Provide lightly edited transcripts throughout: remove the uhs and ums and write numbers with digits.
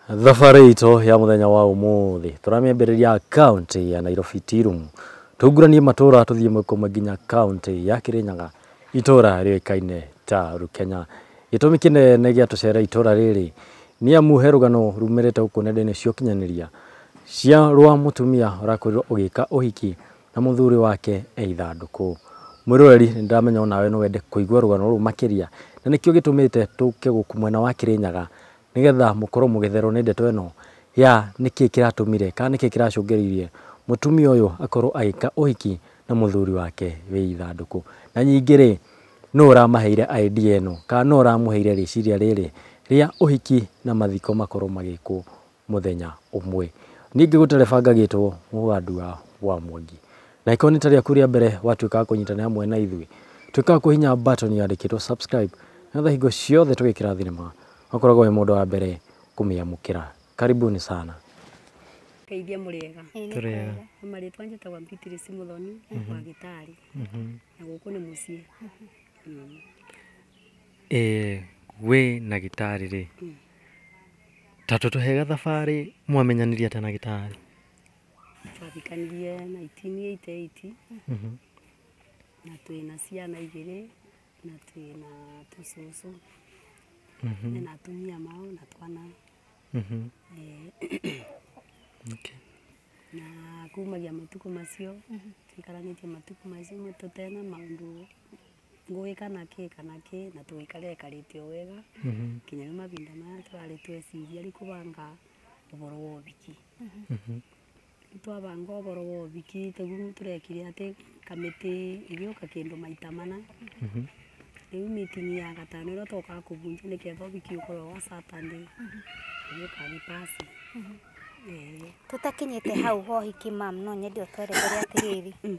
Thabarĩ itũ ya mũthenya wa ũmũthĩ tũramĩambĩrĩria kaunti ya Nairobi Tirum, tũnguranie matũra tũthiĩ mwĩkũmwe nginya kaunti ya Kirinyaga, itũra rĩũĩkaine ta Rukenya. Gĩtũmi kĩnene gĩa tũcere itũra rĩrĩ nĩ amu he rũgano rumĩrĩte gũkũ nenda-inĩ cia ũkinyanĩria cia rwa mũtumia ũrakorirwo ũgĩka ũhiki na mũthuri wake e ithandũkũ. Mwĩroreri, nĩndĩramenya onawe no wende kũigua rũgano rũrũ makĩria, na nĩkĩo gĩtũmĩte tũke gũkũ mwena wa Kirinyaga nĩgetha mũkorwo mũgĩtherwo nĩ ndeto ĩno ya nĩkĩ kĩratũmire kana nĩkĩ kĩracũngĩrĩirie mũtumia ũyũ akorwo agĩka ũhiki na mũthuri wake wĩ ithandũkũ. Na nyingĩ rĩ, nũ ũramaheire idea ĩno kana nũ ũramũheire rĩciria rĩrĩ rĩa ũhiki na mathiko makorwo magĩkwo mũthenya ũmwe. Niĩ ngĩgũtereba ngagĩtwo Mũgandua wa Mwangi. Na ĩkorwo nĩ ta rĩaku rĩa mbere watuĩka wa kũnyitanĩra hamwe na ithuĩ, tuĩka wa kũhihinya button yandĩkĩtwo subscribe nĩgetha hingo ciothe tũgĩkĩra thinema ũkoragwo wĩ mũndũ wa mbere kũmĩamũkĩra. Karibuni sana. Geithia mũrĩega. Tũrĩega. Na marĩtwa njĩtagwo Beatrice Muthoni wa Gĩtarĩ na gũkũ nĩ mũciĩ. Wĩ na gĩtarĩ rĩ, ta tũtũhe gathabarĩ mwamenyanirie atĩa na gĩtarĩ? Twahikanirie 1988 na twĩna ciana igĩrĩ na twĩna tũcũcũ na atumia mao na twana. Okay. Na kumagia matukũ macio twikaranĩtie matukũ macio tũtena maũndũ ngũĩ kana kĩ kana kĩ, na tũgĩikarekarĩte o wega nginya rĩu mahinda maya tũrarĩ tweciria rĩu kũbanga ũhoro wa ũhiki. Twabanga ũhoro wa ũhiki tũguo tũrekire atĩ kamĩtĩ ĩgĩũka kĩndũ maita mana. Rĩu meeting ya gatano ĩrĩa twokaga kũbunja nĩgetha ũhiki ũkorwo wa Saturday ĩgĩũka ĩgĩpass. Tũtakinyĩte hau ho ũhiki, mam, no nyende ũtwerethere atĩrĩrĩ,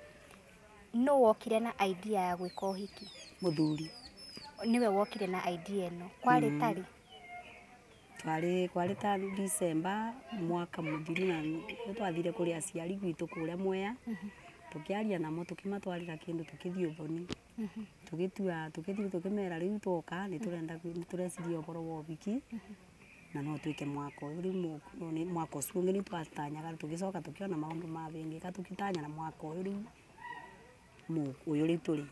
nũ wokire na idea ya gwĩka ũhiki? Mũthuri. Nĩwe wokire na idea ĩno. Kwarĩ tarĩ? Twarĩ kwarĩ ta December mwaka mũthiru, na nĩ twathire kũrĩ aciari gwitũ kũrĩa Mwea, tũkĩaria namo, tũkĩmatwarĩra kĩndũ, tũkĩthiĩ ũthoni, tũgĩtua, tũkĩthiĩ tũkĩmera rĩu twoka nĩ tũrenda, nĩ tũreciria ũhoro wa ũhiki na no twĩke mwaka ũyũ rĩu nĩ mwaka ũcio ũngĩ nĩ twatanyaga. Tũgĩcoka tũkĩona maũndũ mabĩngĩka, tũgĩtanya na mwaka ũyũ rĩu ũyũ rĩu tũrĩ.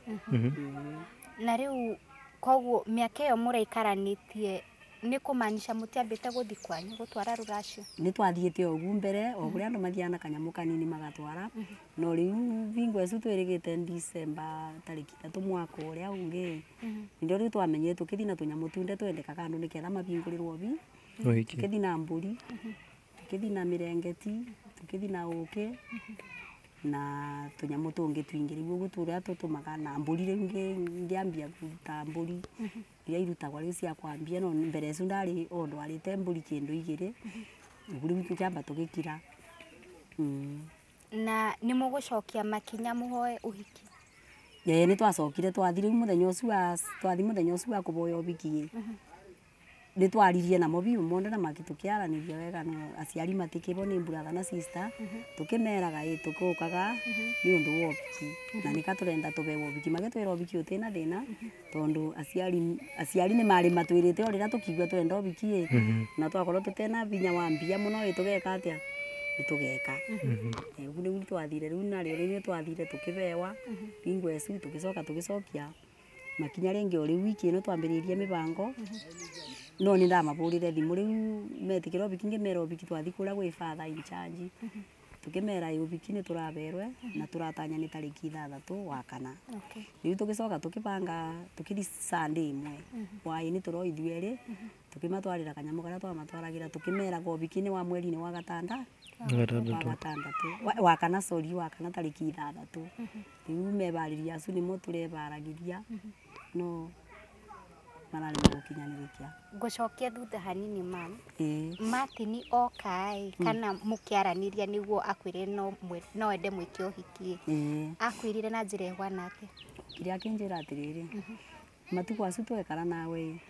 Na rĩu koguo mĩaka ĩyo mũraikaranĩtie nĩ kũmaanisha mũtiambĩte gũthiĩ kwanyu gũtwara rũracio? Nĩ twathiĩte o ũguo mbere, o kũrĩa andũ mathiaga na kanyamũ kanini magatwara, no rĩu bingo icu twĩrĩgĩte December tarĩki 3 mwaka ũrĩa ũngĩ nĩrĩo rĩu twamenyire tũkĩthiĩ na tũnyamũ tunde twendekaga andũ nĩgetha mabingũrĩrwo ũhiki. Tũkĩthiĩ na mbũri, tũkĩthiĩ na mĩrengeti, tũkĩthiĩ na ũkĩ na tũnyamũ tũngĩ twingĩ. Rĩu ũguo tũrĩa tũtũmaga na mbũri, rĩu ngĩambia kũruta mbũri iria irutagwo rĩu cia kwambia, no mbere icu ndarĩ o ndwarĩte mbũri kĩndũ igĩrĩ ũguo rĩu tũkĩamba tũgĩkira. Na nĩ mũgũcokia makinya mũhoe ũhiki? Ĩĩ, nĩ twacokire, twathi rĩu mũthenya ũcio wa twathi mũthenya ũcio wa kũboya ũhiki nĩ twaririe namo biũ monde na tũkĩaranĩria wega, no aciari matikĩbo nĩ brother na sister, tũkĩmeraga ĩ tũgũkaga nĩ ũndũ wa ũhiki na nĩka tũrenda tũbewe ũhiki. Magĩtwĩra ũhiki ũtĩna thĩna tondũ aciari nĩ marĩ matwĩrĩte o rĩrĩa tũkiigua tũrenda ũhiki ĩ, na twakorwo tũtena binya wa mbia mũno ĩ tũgeka atĩa, nĩ tũgeka. Ũguo nĩguo twathire rĩu, narĩo rĩu nĩ twathire tũkĩbewa bingo icu, tũgĩcoka tũgĩcokia makinya rĩngĩ o rĩu wiki ĩno twambĩrĩirie mĩbango, no nĩ ndamabũrĩre thimũ rĩu metĩkĩra ũhiki, ngĩmera ũhiki twathi kũrĩa gwĩ father in charge, tũkĩmera ĩ ũhiki nĩ tũraberwe na tũratanya nĩ tarĩki 6 wa kana. Rĩu tũgĩcoka tũkĩbanga tũkĩthi Sunday ĩmwe hwaĩ-inĩ tũro ithuĩ erĩ, tũkĩmatwarĩra kanyamũ karĩa twamatwaragĩra, tũkĩmeraga ũhiki nĩ wa mweri-inĩ wa gatanda wa gatandatũ wa kana, sorry, wa kana tarĩki 6. Rĩu mebarĩria acu nĩmo tũrebaragĩria no mararema gũkinyanĩrĩkia. Ngũcokia thutha hanini, mam. Martin oka ĩ, kana mũkĩaranĩria nĩguo akwĩre no ende mwĩke ũhiki ĩ, akwĩrire na njĩra ĩhana atĩa? Kĩrĩa akĩnjĩra atĩrĩrĩ, matukũ acu twekara nawe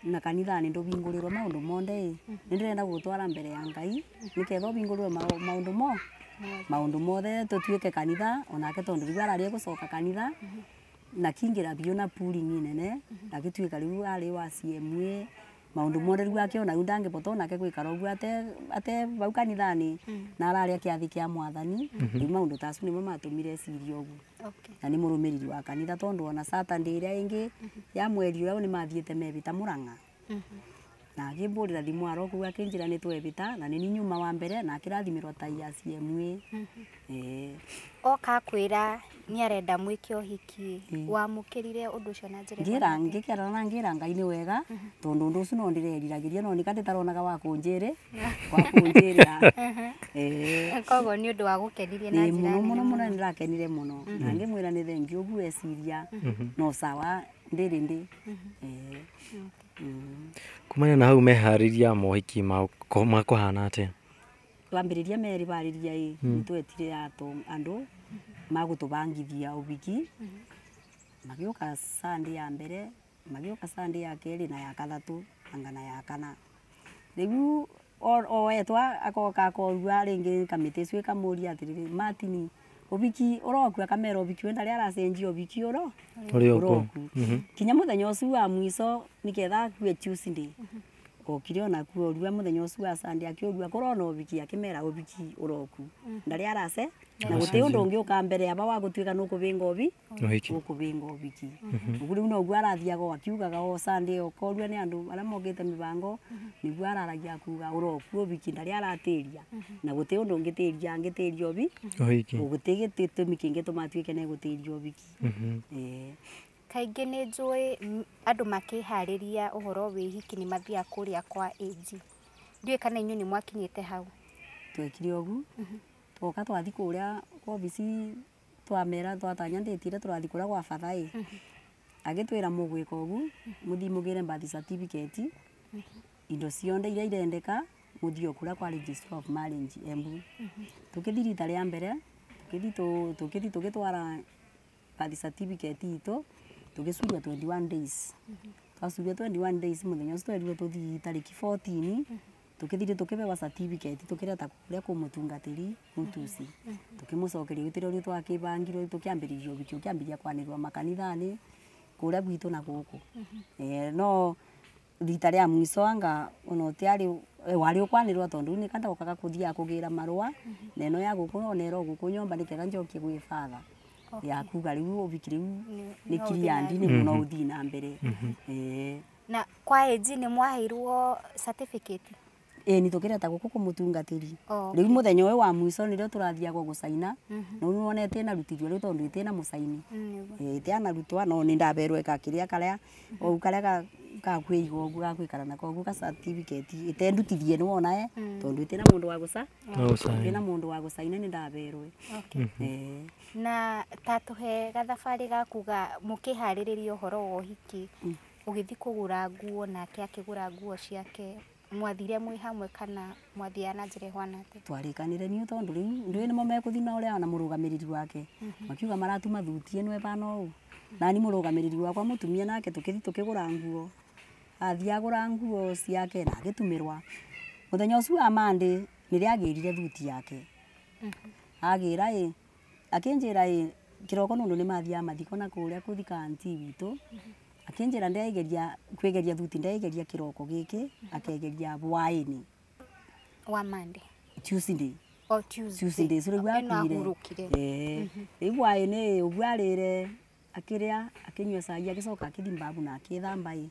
na kanitha-inĩ ndũbingũrĩrwo maũndũ monde ĩ, nĩ ndĩrenda gũgũtwara mbere ya Ngai nĩketha ũbingũrĩrwo maũndũ mo maũndũ mothe tũtuĩke kanitha onake, tondũ rĩu ararĩ gũcoka kanitha na kingĩra biũ na pooling nene agĩtuĩka rĩu arĩ wa CMA. Maundu mothe riu akiona riu ndangibota onake gwikara uguo ate vau kanithani na araria kiathi kia mwathani riu maundu ta acu nimo matumire ecirie uguo. Na ni murumiriri wa kanitha tondu ona Saturday iria ingi ya mweri uria ni mathiite mebita Murang'a. Na akimburira thimu aro kuu akinjira ni twebita na ni nyuma wa mbere na akirathimirwo tai ya CMA. Oka kwira ni arenda mwike uhiki wamukirire undu ucio na njira ngira ngikera na ngira Ngai ni wega tondu undu ucio no ndireriragiria no nika nditaronaga wa kunjire wa kunjira. Koguo ni undu wa gukenirie na njira muno muno muno ndirakenire muno na ngimwira ni thengiũ uguo eciria no sawa ndiri ndi. Kumana na hau mehariria mohiki makuhana atia? Twambiriria meri bariria i nitwetire andu magutubangithia ubiki magiuka Sunday ya mbere magiuka Sunday ya keri na ya kathatu anga na ya kana riu o etwa akoka akorua ringi kamiti icio ikamuria atiriri Martin ubiki uroku akamera ubiki wenda ria aracenjia ubiki uro uroku kinya muthenya ucio wa mwico niketha akue Tuesday okire ona kuorua muthenya ucio wa Sunday akiorua korona ubiki akimera ubiki uroku ndari arace na guti undu ungi uka mbere aba wa gutuika nukubinga ubi ukubinga ubiki ugu riu noguo arathiaga akiugaga o Sunday okorua ni andu aria mokite mibango niguo araragia kuga uroku ubiki ndari aratiria na guti undu ungitiria angitiria ubi guti gitumi kingi tumatuike ne gutiria ubiki. Kaingĩ nĩ njũĩ andũ makĩharĩria ũhoro wĩ hiki nĩ mathiaga kũrĩa kwa AG. Ndiũĩ kana inyuĩ nĩ mwakinyĩte hau. Twekire ũguo twoka twathi kũrĩa kwa obici twamera twatanya ndĩtire tũrathi kũrĩa gwa batha ĩ agĩtwĩra mũgwĩka ũguo mũthiĩ mũgĩre birth certificate indo cionde iria irendeka mũthiĩ o kũrĩa kwa Registrar of Marriage Embu. Tũkĩthiĩ rita rĩa mbere tũkĩthiĩ tũgĩtwara birth certificate itũ tugicuria 21 days twacuria 21 days muthenya ucio twerirwo tuthii tariki 14 tukithire tukibewa certificate tukireta kuria kumutungatiri mutusi tukimucokeria gutire uria twakibangirwo tukiambiririo ubiki ukiambiria kwanirwa makanithani kuria gwitu na guku. No rita ria mwico anga ona utiari wari ukwanirwa tondu ni kanda ukaga kuthia kugira marua na ino ya guku ona ero guku nyomba niketha njokie gwi father ya kuga riu ubiki riu ni kiria ndini muno uthii na mbere. Na kwa AG ni mwaheirwo certificate? Ni tukireta guku kumutungatiri riu muthenya uyu wa mwico nirio turathiagwo gucaina no wone tina rutirio riu tondu itina mucaini itiana rutwa no ni ndaberwo ikakiria karia ou karia ka kwigwo uguo gakwikara nako uguo ka certificate itendutithie ni wona tondu itina mundu wa guca itina mundu wa gucaina ni ndaberwo. Na tatuhe gathabari gakuga mukihaririria uhoro wa uhiki ugithi kugura nguo nake akigura nguo ciake mwathire mwi hamwe kana mwathiaga na njira ihwana atia? Twarikanire niu tondu riu ndio nimo mekuthi na uria na murugamiriri wake makiuga maratuma thuti ino ebana uu nani murugamiriri wakwa mutumia nake tukithi tukigura nguo athia agura nguo ciake na agitumirwa muthenya ucio wa Monday niria agirire thuti yake agira i akinjira i kiroko nundu ni mathiaga mathiko na kuria kuthika anti witu akinjira ndaigeria kwigeria thuti ndaigeria kiroko giki akegeria bwaini wa Monday Tuesday o Tuesday so riu akuire riu bwaini uguo arire akiria akinyua cai agicoka akithi mbabu na akithamba i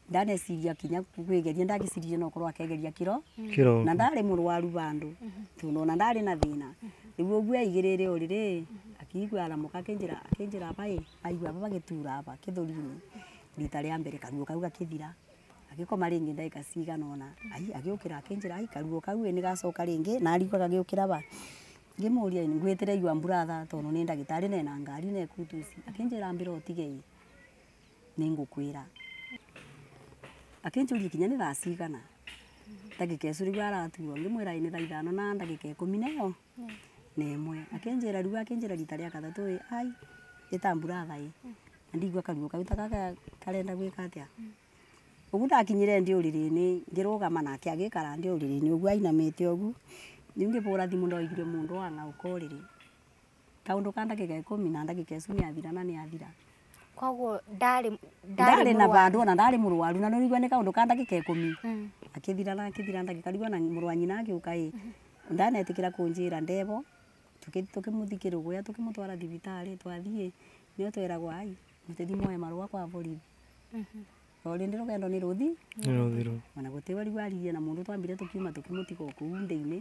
ndaneciria kinya kwigeria ndagicirie no korwo akegeria kiro na ndari murwaru bandu tondu ona ndari na thina riu uguo aigirire uriri akiigua aramuka akinjira aba i aigua aba bagitura aba kithuri-ini rita ria mbere karuo kau gakithira agikoma ringi ndagika cigana ona ai agiukira akinjira ai karuo kau ni gacoka ringi na arigua gagiukira ba ngimuria ngwitire igua mburatha tondu ni ndagitari nena ngari ne kutuci akinjira mbira utige ni ngukwira akinjuria kinya ni thaa cigana ndagika icu riu araturwo ngimwira ni thaa ithano na ndagika ikumi neyo na imwe akinjira riu akinjira rita ria kathatu i ai ita mburatha i na ndigua karuo kau ta karenda gwika atia uguo ndakinyire ndi uriri-ini ngirugama nake agikara ndi uriri-ini uguo ainamite uguo riu ngibura thimu ndoigire mundu wang'auka uriri kaundu ka ndagika ikumi na ndagika icu niathira na niathira Koguo ndarĩ na vandu ona ndarĩ mũrwaru na nĩũigua nĩ kaũndũ ka ndagĩka 10 akĩthira na akĩthira ndagĩka rĩu ona mũrũ wa nyina agĩũka ĩ ndanetĩkĩra kũnjĩra ndebo tukĩmũthikĩra ũguo tukĩmũtwara thibitarĩ twathiĩ nĩo tweragwo ai mũtĩthi moe marũa kwa borithi o rĩndĩ rũgendo nĩ rũthi ona gũtirĩ wari waririe na mũndũ twambire tũkiuma tũkĩmũtiga o kũu ndĩ-inĩ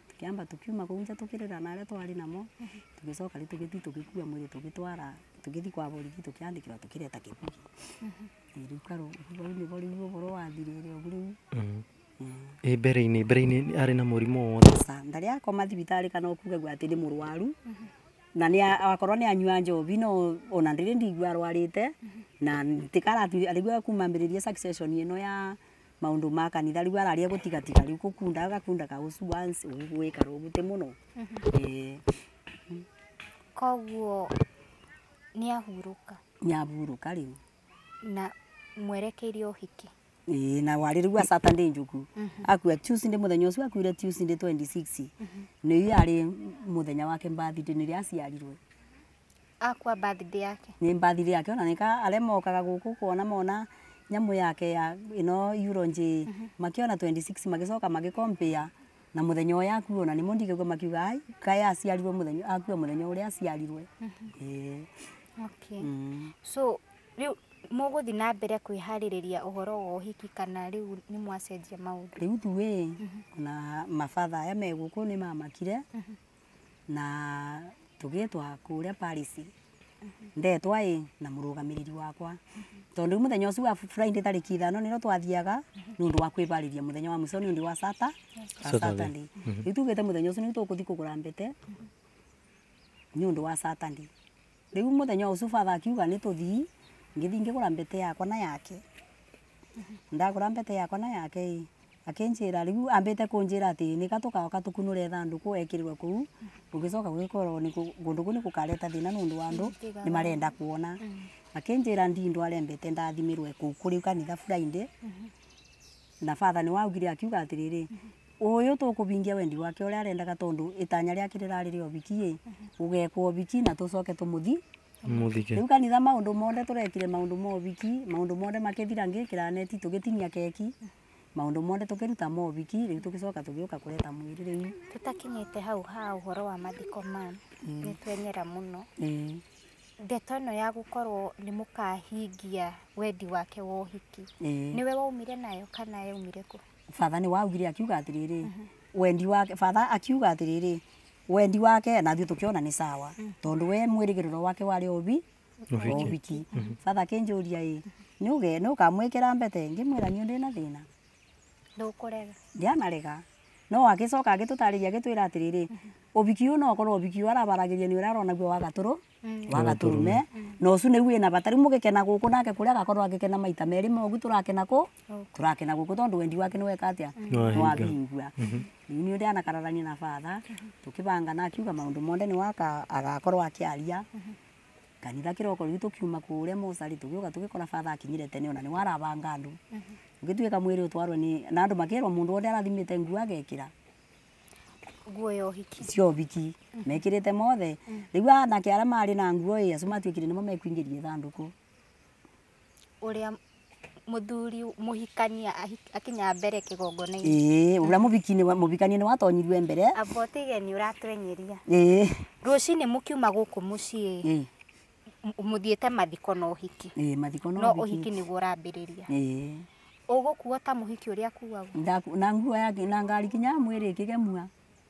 tũkĩamba tũkiuma kũu nja tũkĩrĩra na arĩa twarĩ namo tũgĩcoka rĩu tũgĩthiĩ tũgĩkua mwĩrĩ tũgĩtwara tũgĩthiĩ kwa borithi tũkĩandĩkĩrwo tũkĩreta kĩbugi rĩu karũ rĩu nĩvo rĩu ũhoro wathirĩre ũguo rĩu. Ĩ mbere-inĩ arĩ na mũrimũ o wothe? Ndarĩ akoma thibitarĩ kana ũkuga atĩ nĩ mũrwaru na nĩ akorwo nĩ anyua njobi no ona ndĩrĩ ndigua arwarĩte na tikaratu arigua kumambĩrĩria succession ĩno ya maũndũ ma kanitha rĩu araria gũtigatiga rĩu gũkunda agakunda kaũcu once ũgwĩka rũgute mũno. Koguo nĩ ahurũka? Nĩ ahurũka rĩu na mwerekeire ũhiki? Ĩĩ na warĩ rĩu Saturday njuku akua Tuesday mũthenya ũcio akuire Tuesday 26 nĩ yarĩ mũthenya wake birthday nĩrĩa aciarirwe. Akua birthday yake? Nĩ birthday yake ona nĩka arĩa mokaga gũkũ kuona mona nyamũ yake ya ĩno eulogy makĩona 26 magĩcoka magĩcompare na mũthenya ũyũ akuo ona nĩmo ndigagua makiuga ai kaĩ aciarirwe mũthenya akua mũthenya ũrĩa aciarirwe. Okay. So rĩu mũgũthiĩ na mbere kwĩharĩrĩria ũhoro wa ũhiki kana rĩu nĩ mwacenjia maũndũ? Rĩu ithuĩ na mabatha aya me gũkũ nĩ mamakire na tũgĩtwa kũrĩa Paris ndetwa ĩ na mũrũgamĩrĩri wakwa tondũ rĩu mũthenya ũcio wa Friday tarĩki 5 nĩrĩo twathiaga nĩ ũndũ wa kwĩharĩria mũthenya wa mũico nĩ ũndũ wa Saturday. Rĩu tugĩte mũthenya ũcio nĩ tũkũthiĩ kũgũra mbete nĩ ũndũ wa Saturday. Rĩu mũthenya ũcio batha akiuga nĩ tũthiĩ ngĩthiĩ ngĩgũra mbete yakwa na yake ndagũra mbete yakwa na yake ĩ akĩnjĩra rĩu ambĩte kũnjĩra atĩ nĩka tũkaoka tũkunũre ithandũkũ ekĩrĩrwo kũu ũgĩcoka gũgĩkorwo nĩ kũndũ kũu nĩ gũkareta thĩna nĩ ũndũ wa andũ nĩ marenda kuona akĩnjĩra ndindware mbete ndathimĩrwe kũu kũrĩ kanitha Friday na batha nĩ waugire akiuga atĩrĩrĩ ũyũ tũkũbingia wendi wake ũrĩa arendaga tondũ itanya rĩake rĩrarĩ rĩa ũhiki ĩ ũgekwo ũhiki na tũcoke tũmũthi Mũthike. Rĩu kanitha maũndũ mothe tũrekire maũndũ ma ũhiki maũndũ mothe makĩthira ngĩkĩra neti tũgĩtinia keki maũndũ mothe tũkĩruta ma ũhiki rĩu tũgĩcoka tũgĩũka kũreta mwĩrĩ rĩu. Tũtakinyĩte hau ha ũhoro wa mathiko ma nĩ twenyera mũno. Ndeto ĩno ya gũkorwo nĩ mũkahingia wendi wake wa ũhiki nĩwe waumire nayo kana yaumire kũ? Batha nĩ waugire akiuga atĩrĩrĩ wendi wake batha akiuga atĩrĩrĩ wendi wake na ithuĩ tũkĩona nĩ sawa tondũ we mwĩrĩgĩrĩro wake warĩ ũhiki. Batha akĩnjũria ĩ nĩ ũkamwĩkĩra mbete ngĩmwĩra niĩ ndĩna thĩna ndũkũrega ndianarega no agĩcoka agĩtũtarĩria agĩtwĩra atĩrĩrĩ ũhiki ũyũ no ũkorwo ũhiki ũyũ arabaragĩria nĩ ũrĩa aronaguo wa gatũrũme na ũcio nĩguo wĩna bata rĩu mũgĩkena gũkũ nake kũrĩa agakorwo agĩkena maita merĩ mogu tũrakena kũ tũrakena gũkũ tondũ wendi wake nĩ weka atĩa nĩ wabingua. Rĩu niĩ ndanakararania na batha tũkĩbanga na akiuga maũndũ mothe nĩ waka agakorwo akĩaria kanitha kĩroko rĩu tũkiuma kũrĩa mocarĩ tũgĩũka tũgĩkora batha akinyire tene ona nĩ warabanga andũ ũgĩtuĩka mwĩrĩ ũtwarwo nĩ na andũ makĩrwo mũndũ wothe arathimĩte nguo agekĩra nguo ya ũhiki cia ũhiki mekĩrĩte mothe rĩu anake arĩa marĩ na nguo ĩ acio matuĩkire nĩmo mekũingĩria ithandũkũ ũrĩa mũthuri mũhikania akinya mbere kĩgongona-inĩ. Ĩĩ ũrĩa mũhikania nĩ watonyirwe mbere amba ũtige nĩ ũratwenyeria. Ĩĩ rũcinĩ mũkiuma gũkũ mũciĩ mũthiĩte mathiko na ũhiki. Ĩĩ mathiko na no ũhiki nĩguo ũrambĩrĩria. Ĩĩ ũgũkuo ta mũhiki ũrĩa akuagwo na nguo yake na ngari kinya mwĩrĩ ĩkĩgemua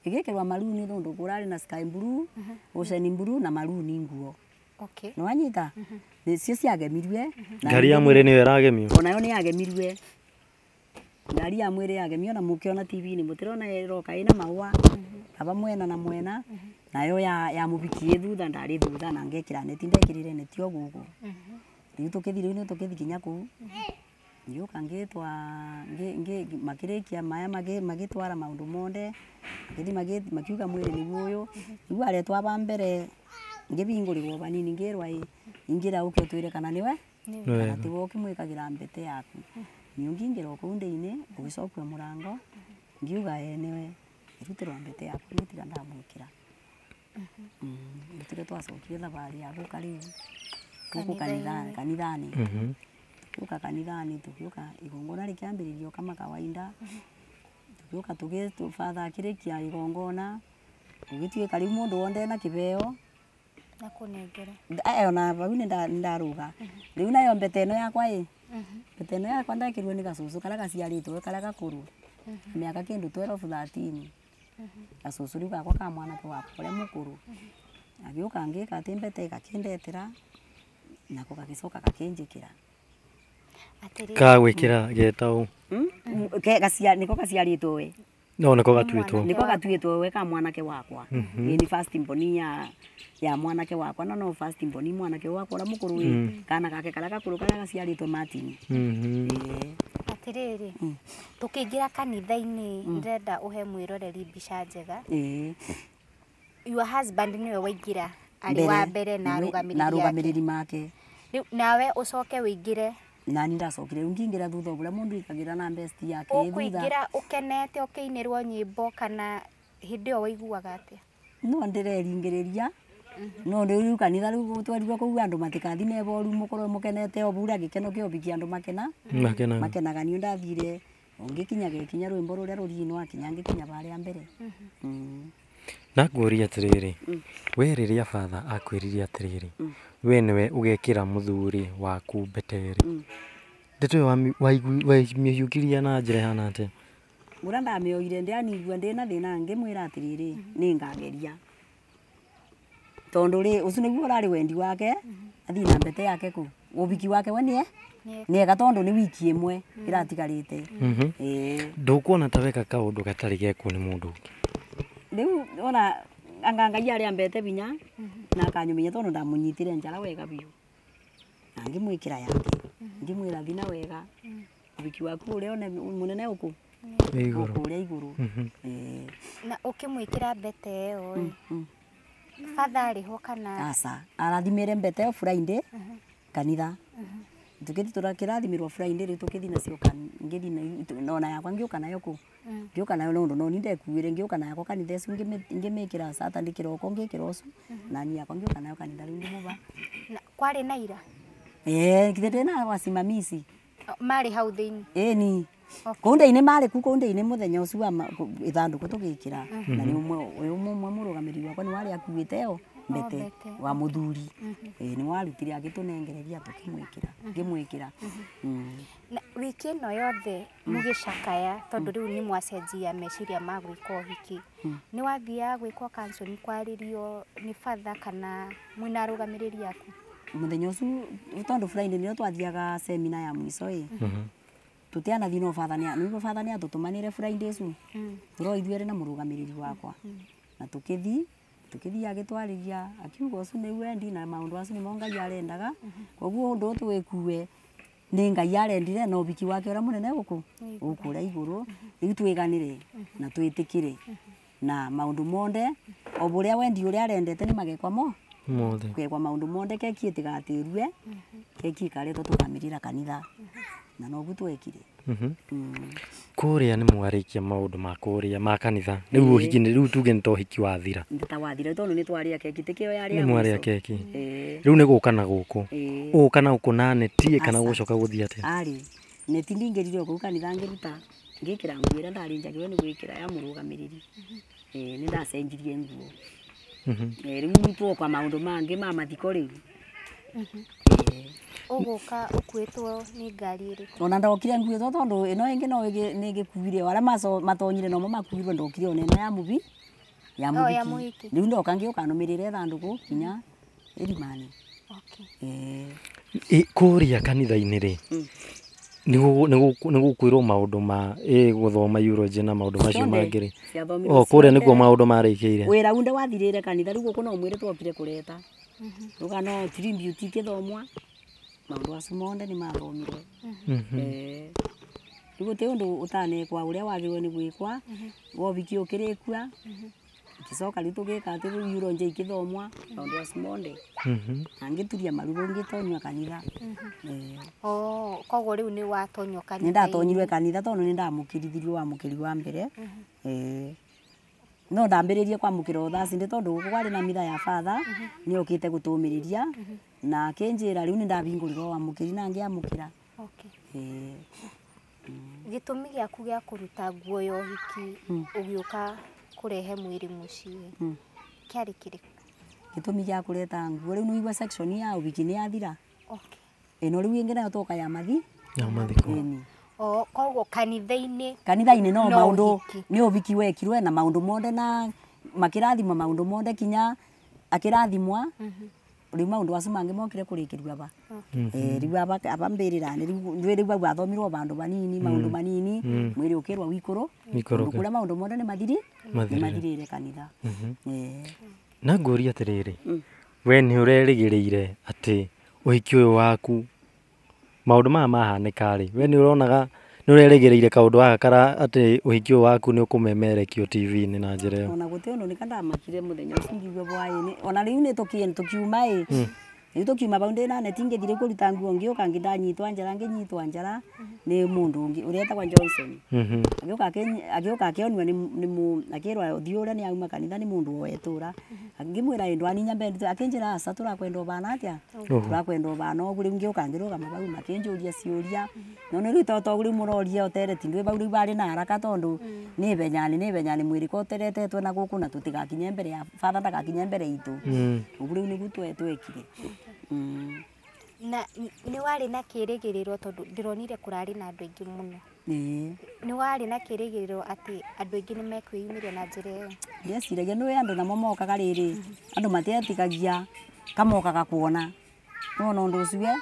ĩgĩkĩrwa maruni tondũ kũrarĩ na sky blue ocean blue na maruni nguo. Okay. Nĩ wanyita nĩcio ciagemirwe ngari ya mwĩrĩ nĩyo ĩragemio onayo nĩ yagemirwe ngari ya mwĩrĩ yagemio na mũkĩona TV-inĩ mũtirona ĩroka ĩna mahũa aba mwena na mwena nayo ya mũhiki ĩ thutha ndarĩ thutha na ngekĩra neti ndekĩrire neti o gũkũ rĩu tũkĩthiĩ rĩu nĩ tũkĩthiĩ kinya kũu ngĩũka ngĩtwa makĩrĩkia maya magĩtwara maũndũ mothe magĩthiĩ makiuga mwĩrĩ nĩguo ũyũ rĩu aretwo aba mbere ngĩbingũrĩrwo banini ngĩrwa ĩ ingĩra ũke ũtwĩre kana nĩwe kana tiwe ũkĩmwĩkagĩra mbete yaku niĩ ngĩingĩra o kũu ndĩ-inĩ ũgĩcokia mũrango ngiuga ĩ nĩwe ngĩrutĩrwo mbete yaku nĩtiga ndamwĩkĩra. Nĩtũrĩa twacokire thabarĩ ya gũka rĩu Guku kanithani tukiuka kanithani tukiuka igongona rikiambiririo kama kawaida tukiuka tugi father akirikia igongona ugituika riu mundu wonde na kibeo na kunengera ona bau ni ndaruga riu nayo mbete ino yakwa i mbete ino yakwa ndekirwe ni gacucu karia gaciaritwe karia gakuru miaka kindu 12 13 gacucu riu gakwa ka mwanake wakwa uria mukuru agiuka ngika ati mbete gakindetera nako gagicoka gakinjikira ka gwikira getau niko gaciaritwe we no niko gatuitwo niko gatuitwo we ka mwanake wakwa ni first mboni ya mwanake wakwa no first mboni mwanake wakwa ura mukuru we kana gake karia gakuru karia gaciaritwo Martin. Atiriri tukiingira kanitha-ini ndĩrenda uhe mwiroreri mbica njega. Your husband niwe waingira ari wa mbere na arugamiriri make riu nawe ucoke wĩingire nani ndacokire riu ngingira thutha uria mundu ikagira na best yake thutha ukuingira ukenete ukiinirwo nyimbo kana hindi iyo waiguaga atia? No ndireringiriria no riu kanitha riu twerirwe kuu andu matikathi neboru mukorwo mukenete obura gikeno kio biki andu makena makenaga ni ndathire ungikinya gikinya rwimbo ruria rurinwa akinya ngikinya baria mbere. Na nguria atiriri we riria father akwiririe atiriri we niwe ugekira muthuri waku mbete ri ndeto iyo wamĩhiũkirie na njĩra ihana atia? Ura ndamĩoire ndianigua ndina thina ngimwira atiriri ni ngageria tondu ri ucio niguo urari wendi wake athii na mbete yake ku ubiki wake we nie niega tondu ni wiki imwe iratigarite. Ndukuona ta weka kaundu gatari gekwo ni mundu ungi? Riu ona anga Ngai aria mbete binya na akanyumenya tondu ndamunyitire njara wega biu na ngimwikira yake ngimwira thina wega ubiki waku uria one munene uku uria iguru. Na ukimwikira mbete iyo father ariho kana aca arathimire mbete iyo Friday kanitha tukithi turakiraathimirwo Friday riu tukithi nacio ngithi nona yakwa ngiuka nayo ku ngiuka nayo nondu no nindekuire ngiuka nayo kanitha icu ngimikira Saturday kiroko ngikira ucu na ni yakwa ngiuka nayo kanitha riu ndimuba. Na kwari na ira kithe ndina wasimamizi mari hau thiini? Ni kuu ndini mari ku kuu ndini muthenya ucio wa ithanduku tugikira na ni umwe umwe murugamiriri wakwa ni wari akuite yo mbete wa muthuri ni warutire agitunengereria tukimwikira ngimwikira. Na wiki ino yothe mugicakaya tondu riu ni mwacenjia meciria ma gwika uhiki ni wathiaga gwikwo counseling kwaririo ni father kana mwina arugamiriri aku? Muthenya ucio tondu Friday nio twathiaga seminar ya mwico i tutianathi no father ni niguo father ni atutumanire Friday icu turo ithuere na murugamiriri wakwa na tukithi agitwariria akiuga ucio ni wendi na maundu acio nimo Ngai arendaga koguo undu twikue ni Ngai arendire na ubiki wake uria munene guku gukuria iguru riu twiganire na twitikire na maundu monde o buria wendi uria arendete ni magekwa mo mothe kwekwa maundu monde keki itigatirue keki ikaretwo tukamirira kanitha na noguo twekire. Kuria ni mwarikia maundu ma kuria ma kanitha riu uhiki ni riu tuge ni to uhiki wathira ta wathira tondu ni twaria keki tikio yaria ni mwaria keki riu ni guka na guku uka na guku na neti kana gucoka guthii atia? Ari neti ndingirire kuu kanitha ngiruta ngikira nguo ira ndari njagirwo ni gwikira ya murugamiriri ni ndacenjirie nguo riu twoka maundu mangi ma mathiko riu Uguka ukuitwo ni ngari iriku? Ona ndokire nguitwo tondu ino ingi no ni gikuire aria matonyire nomo makuirwe ndokire ona ino ya mubi ya muhiki riu ndoka ngiuka numirire thanduku kinya irimani. Okay. Kuria kanitha-ini ri ni gukwirwo maundu ma guthoma eulogy na maundu macio mangi ri o kuria niguo maundu marikiire wira unde wathirire kanitha riu guku no mwire twokire kureta ruga no tribute ikithomwa maundu acio monde ni mathomire. Riu guti undu utanekwa uria wagirwo ni gwikwa wobiki ukirikua ngicoka riu tugika ati riu eulogy ikithomwa maundu acio monde na ngituria marugo ngitonywa kanitha. Oh, koguo riu ni watonywo kanitha? Ni ndatonyirwe kanitha tondu ni ndamukirithirio wamukiri wa mbere. No ndambiririe kwamukira uthacinde tondu guku kwari na mitha ya father ni okite gutumiriria Na akinjira riu ni ndabingũrirwo wamũkĩri na ngĩamũkĩra. Okay. Gĩtũmi gĩaku gĩa kũruta nguo ya ũhiki ũgĩũka kũrehe mwĩrĩ mũciĩ kĩarĩ kĩrĩkũ? Gĩtũmi gĩa kũreta nguo rĩu nĩũigua section ya ũhiki nĩ yathira. Okay. Ĩno rĩu ĩngĩ nayo tũka ya mathi. Ya mathiko. O koguo kanitha-inĩ. Kanitha-inĩ no maũndũ nĩ ũhiki wekirwe na maũndũ mothe na makĩrathimwa maũndũ mothe kinya akĩrathimwa. Rĩu maũndũ acio mangĩ mokire kũrĩkĩrua aba. Rĩu aba aba mbĩrĩra nĩ rĩu bau athomirwo bandũ banini maũndũ manini mwĩrĩ ũkĩrwa wikũrũ. Kũrĩa maũndũ mothe nĩ mathiri nĩ mathirire kanitha. Na ngũria atĩrĩrĩ, we nĩ ũrerĩgĩrĩire atĩ ũhiki ũyũ waku maũndũ maya mahanĩka rĩ, we nĩ ũronaga nĩ ũrerĩgĩrĩire kaũndũ gaka kara atĩ ũhiki ũyũ waku nĩ ũkũmemerekio TV-inĩ na njĩra ĩyo? Ona gũtĩ ũndũ nĩka ndamakire mũthenya ũcio ngiuga bwaĩ ona rĩu nĩ tũkiuma ĩ rĩu tũkiuma bau ndĩ na neti ngĩthire kũruta nguo ngĩũka ngĩndanyitwa njara ngĩnyitwa njara nĩ mũndũ ũngĩ ũrĩa etagwo Johnson. Agĩũka akĩonua nĩ akĩrwa thiĩ ũrĩa nĩ auma kanitha nĩ mũndũ wa itũra. Ngĩmwĩra ĩ ndwani nyambe akĩnjĩra aca tũrakwenda ũbana atĩa tũrakwenda ũbana ũguo. Rĩu ngĩũka ngĩrũgama bau makĩnjũria ciũria no nĩ rĩu to rĩu mũroria ũtereti ndwĩ bau rĩu barĩ na haraka tondũ nĩ benyani mwĩrĩ ko ũteretetwo na gũkũ na tũtigakinye mbere ya father ndagakinye mbere itũ. Ũguo rĩu nĩguo twekire. Na nĩ warĩ na kĩrĩgĩrĩro tondũ ndĩronire kũrarĩ na andũ aingĩ mũno. Nĩ warĩ na kĩrĩgĩrĩro atĩ andũ aingĩ nĩ mekwĩyumĩria na njĩra ĩyo? Ndeciragia nĩ andũ namo mokaga rĩrĩ andũ matietikagia kamokaga kuona nona ũndũ ũcio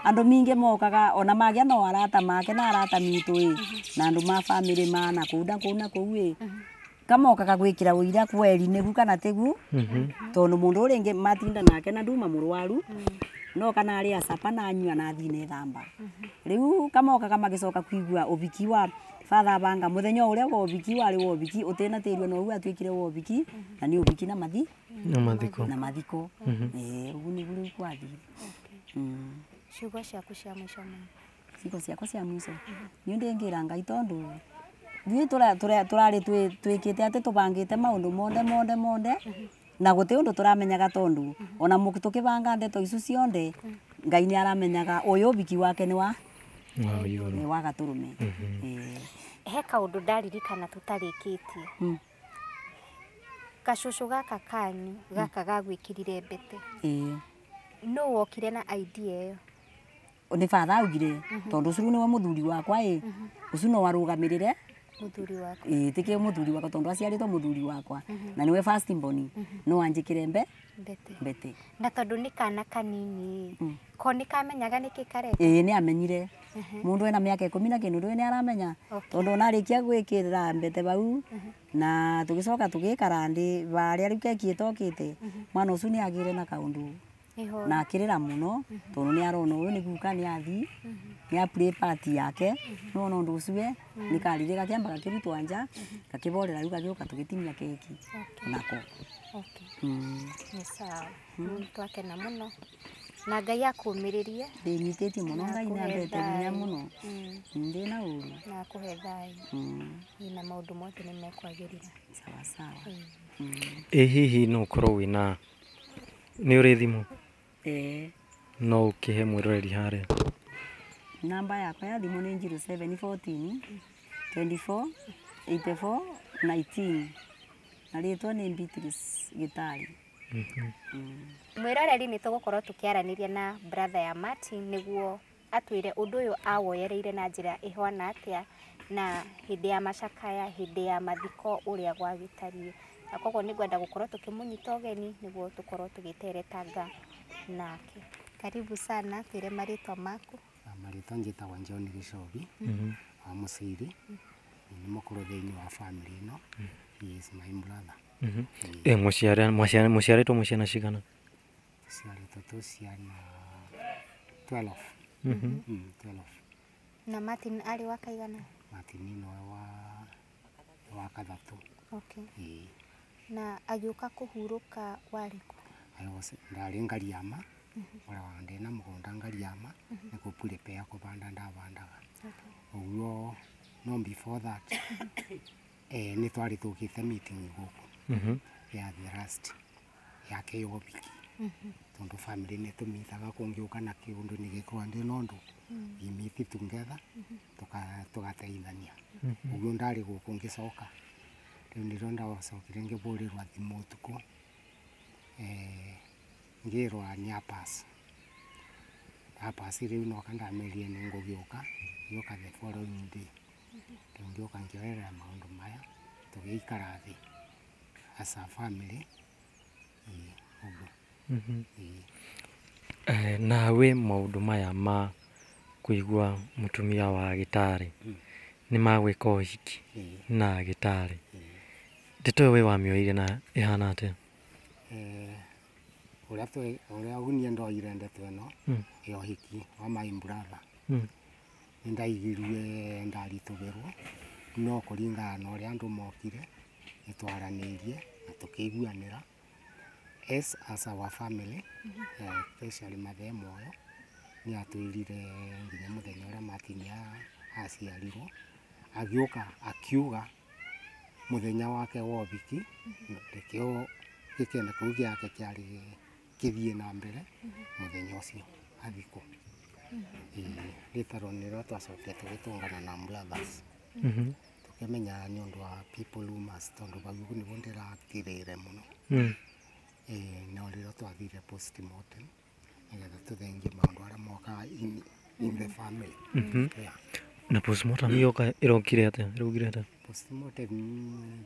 andũ mingĩ mokaga ona magĩa no arata make na arata mitũ ĩ na andũ ma family ma na kũu na kũu na kũu ĩ kamokaga gwĩkĩra ũira kweri nĩgu kana tĩgu tondũ mũndũ ũrĩa ũngĩ matinda nake na nduma mũrwaru no kana arĩa capa na anyua na athiĩ nethamba. Rĩu kamokaga magĩcoka kuigua ũhiki wa father banga mũthenya ũrĩa wa ũhiki warĩ wa ũhiki ũtĩnatĩrio no ũguo atuĩkire wa ũhiki na nĩ ũhiki na mathi na mathiko na mathiko. Ũguo nĩguo rĩu kwathire. Ciugo ciaku cia mũico mama? Ciugo ciakwa cia mũico niĩ ndĩngĩra Ngai tondũ ithuĩ tũrarĩ twĩkĩte atĩ tũbangĩte maũndũ monde monde monde na gũtĩ ũndũ tũramenyaga tondũ ona tũkĩbanga ndeto icio cionde Ngai nĩ aramenyaga ũyũ ũhiki wake nĩ wa nĩ wa gatũrũme. He kaũndũ ndaririkana tũtarĩkĩtie. Gacũcũ gaka kanyu gaka gagwĩkĩrire mbete. Nũ wokire na idea ĩyo? Nĩ father augire tondũ ũcio nĩwe mũthuri wakwa ĩ ũcio no arũgamĩrĩre mũthuri wakwa. Ĩ mũthuri wakwa tondũ aciarĩtwo mũthuri wakwa na nĩwe first born no anjĩkĩre mbete. Na tondũ nĩ kana kanini ko nĩ kamenyaga nĩkĩ kareka? Ĩ nĩ amenyire mũndũ ena mĩaka 10 na kĩndũ ndũĩ nĩ aramenya tondũ ona arĩkia gwĩkĩra mbete bau na tũgĩcoka tũgĩikara ndĩ barĩa rĩu keki ĩtokĩte mwana ũcio nĩ agĩire na kaũndũ na akĩrĩra mũno tondũ nĩ arona ũyũ nĩ guka nĩ athi nĩ a play part yake no ona ũndũ ũcio nĩ karire gakĩamba gakĩrutwo nja gakĩborera rĩu gagĩũka tũgĩtinia keki nako. Nĩ sawa. Twakena mũno na Ngai akũmĩrĩrie. Ndĩnyitĩtie mũno Ngai nĩ ambete hinya mũno ndĩ na ũru na akũhe thayũ na maũndũ mothe nĩ mekwagĩrĩra. Sawa sawa. Ĩ hihi no ũkorwo wĩna nĩ ũrĩ thimũ? No ũkĩhe mwĩroreri harĩa. Namba yakwa ya thimũ nĩ 0714 24 84 19 na rĩtwa nĩ Beatrice Gitari. Mwĩroreri nĩ tũgũkorwo tũkĩaranĩria na brother ya Martin nĩguo atwĩre ũndũ ũyũ awoyereire na njĩra ĩhana atĩa na hĩndĩ ya macakaya hĩndĩ ya mathiko ũrĩa gwagĩtariĩ. Na koguo nĩ ngwenda gũkorwo tũkĩmũnyita ũgeni nĩguo tũkorwo tũgĩteretanga nake. Karibu sana, twĩre marĩtwa maku. Marĩtwa njĩtagwo John Gĩcobi wa Mũciri, nĩ mũkũrũ thĩinĩ wa family ĩno. He is my brother. Mũciarĩtwo mwĩ ciana cigana? Tũciarĩtwo twĩ ciana 12. 12. Na Martin arĩ wa kaigana? Martin nĩwe wa kathatũ. Okay. Na agĩũka kũhurũka warĩ kũ? Ndarĩ Ngariama, ũrĩa ndĩna mũgũnda Ngariama, nĩ kũ prepare kũbanda ndabandaga. Ũguo no before that nĩ twarĩ tũkĩte meeting gũkũ ya the last yake ya ũhiki. Tondu family nĩ tũmitaga kũngĩũka na kĩũndũ nĩ gĩkorwo ndĩ na ũndũ we meet together tũgateithania. Ũguo ndarĩ gũkũ ngĩcoka rĩu nĩrĩo ndacokire ngĩbũrĩrwo thimũ ũtukũ ngĩrwo nĩ apass. Apass rĩu noka ndamerire nĩ ngũgĩũka ngĩũka the following day. Rĩu ngĩũka ngĩoerera maũndũ maya tũgĩikara thĩ as a family ũguo. Nawe maũndũ maya ma kũigua mũtumia wa gĩtarĩ nĩ magwĩka ũhiki na gĩtarĩ ndeto ĩyo we wamĩoire na ĩhana atĩa? Ũrĩa niĩ ndoire ndeto ĩno ya ũhiki wa my brother nĩ ndaiguire ndaritũhĩrwo no kũringana na ũrĩa andũ mokire nĩ twaranĩirie na tũkĩiguanĩra as our family especially mathe moyo nĩ atwĩrire nginya mũthenya ũrĩa Martin aciarirwo agĩũka akiuga mũthenya wake wa ũhiki nĩkĩo gĩkeno kĩu gĩake kĩarĩ kĩthiĩ na mbere mũthenya ũcio athikwo. Later on nĩrĩo twacokire tũgĩtũngana na brothers tũkĩmenya nĩ ũndũ wa people rumors tondũ bau nĩguo ndĩrakirĩire mũno. No rĩrĩa twathire postmortem nĩgetha tũthengie maũndũ arĩa mokaga in the family. Yeah. Na postmortem yoka ĩrokire atĩa? Ĩraugire atĩa? Postmortem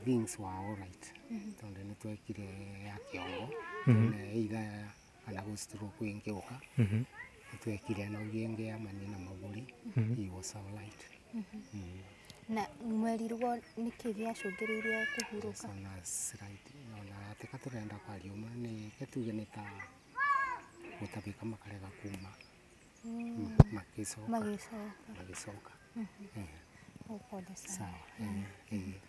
things were all right tondũ nĩ twekire ya kĩongo tuone either kana gũ stroke ĩngĩũka nĩ twekire na ĩngĩ ya mani na magũri he was all right. Na mwerirwo nĩkĩ gĩacũngĩrĩirie kũhurũka? Ona slight ona atika tũrenda kwaria ũmwe nĩ tuge nĩ ta gũtabĩka makarega kuma magĩcoka. Pole sana. Sawa.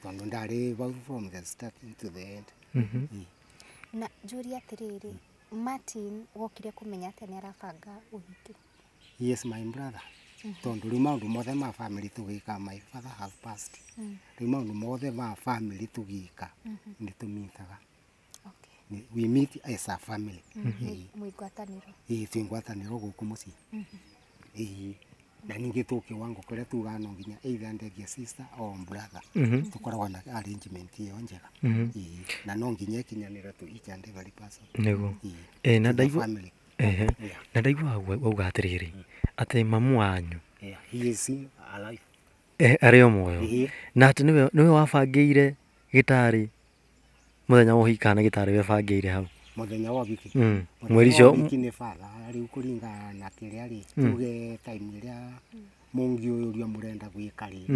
Tondũ ndarĩ vau from the start to the end. Na njũrie atĩrĩrĩ, Martin wokire kũmenya atĩa nĩ arabanga ũhiki? Yes, my brother. Tondũ rĩu maũndũ mothe ma family tũgĩka my father have passed. Rĩu maũndũ mothe ma family tũgĩka nĩ tũmitaga. Okay. We meet as a family. Mwĩ ngwatanĩro. Twĩ ngwatanĩro gũkũ mũciĩ. Na ningĩ tũkĩwango kũrĩa tugaga no nginya either ndegie sister or brother. Tũkoragwo na arrangement ĩyo njega. Na no nginya ĩkinyanĩre to each and every person. Nĩguo. Na ndaigua family. Na ndaigua wauga atĩrĩrĩ atĩ mamu wanyu he is alive. Arĩ o muoyo na atĩ nĩwe wabangĩire gĩtarĩ mũthenya wa ũhiki kana gĩtarĩ webangĩire hau mũthenya wa ũhiki. Mweri ũcio ũhiki nĩ father rĩu kũringana na kĩrĩa rĩ tuge time ĩrĩa mũngĩũria mũrenda gwĩka rĩ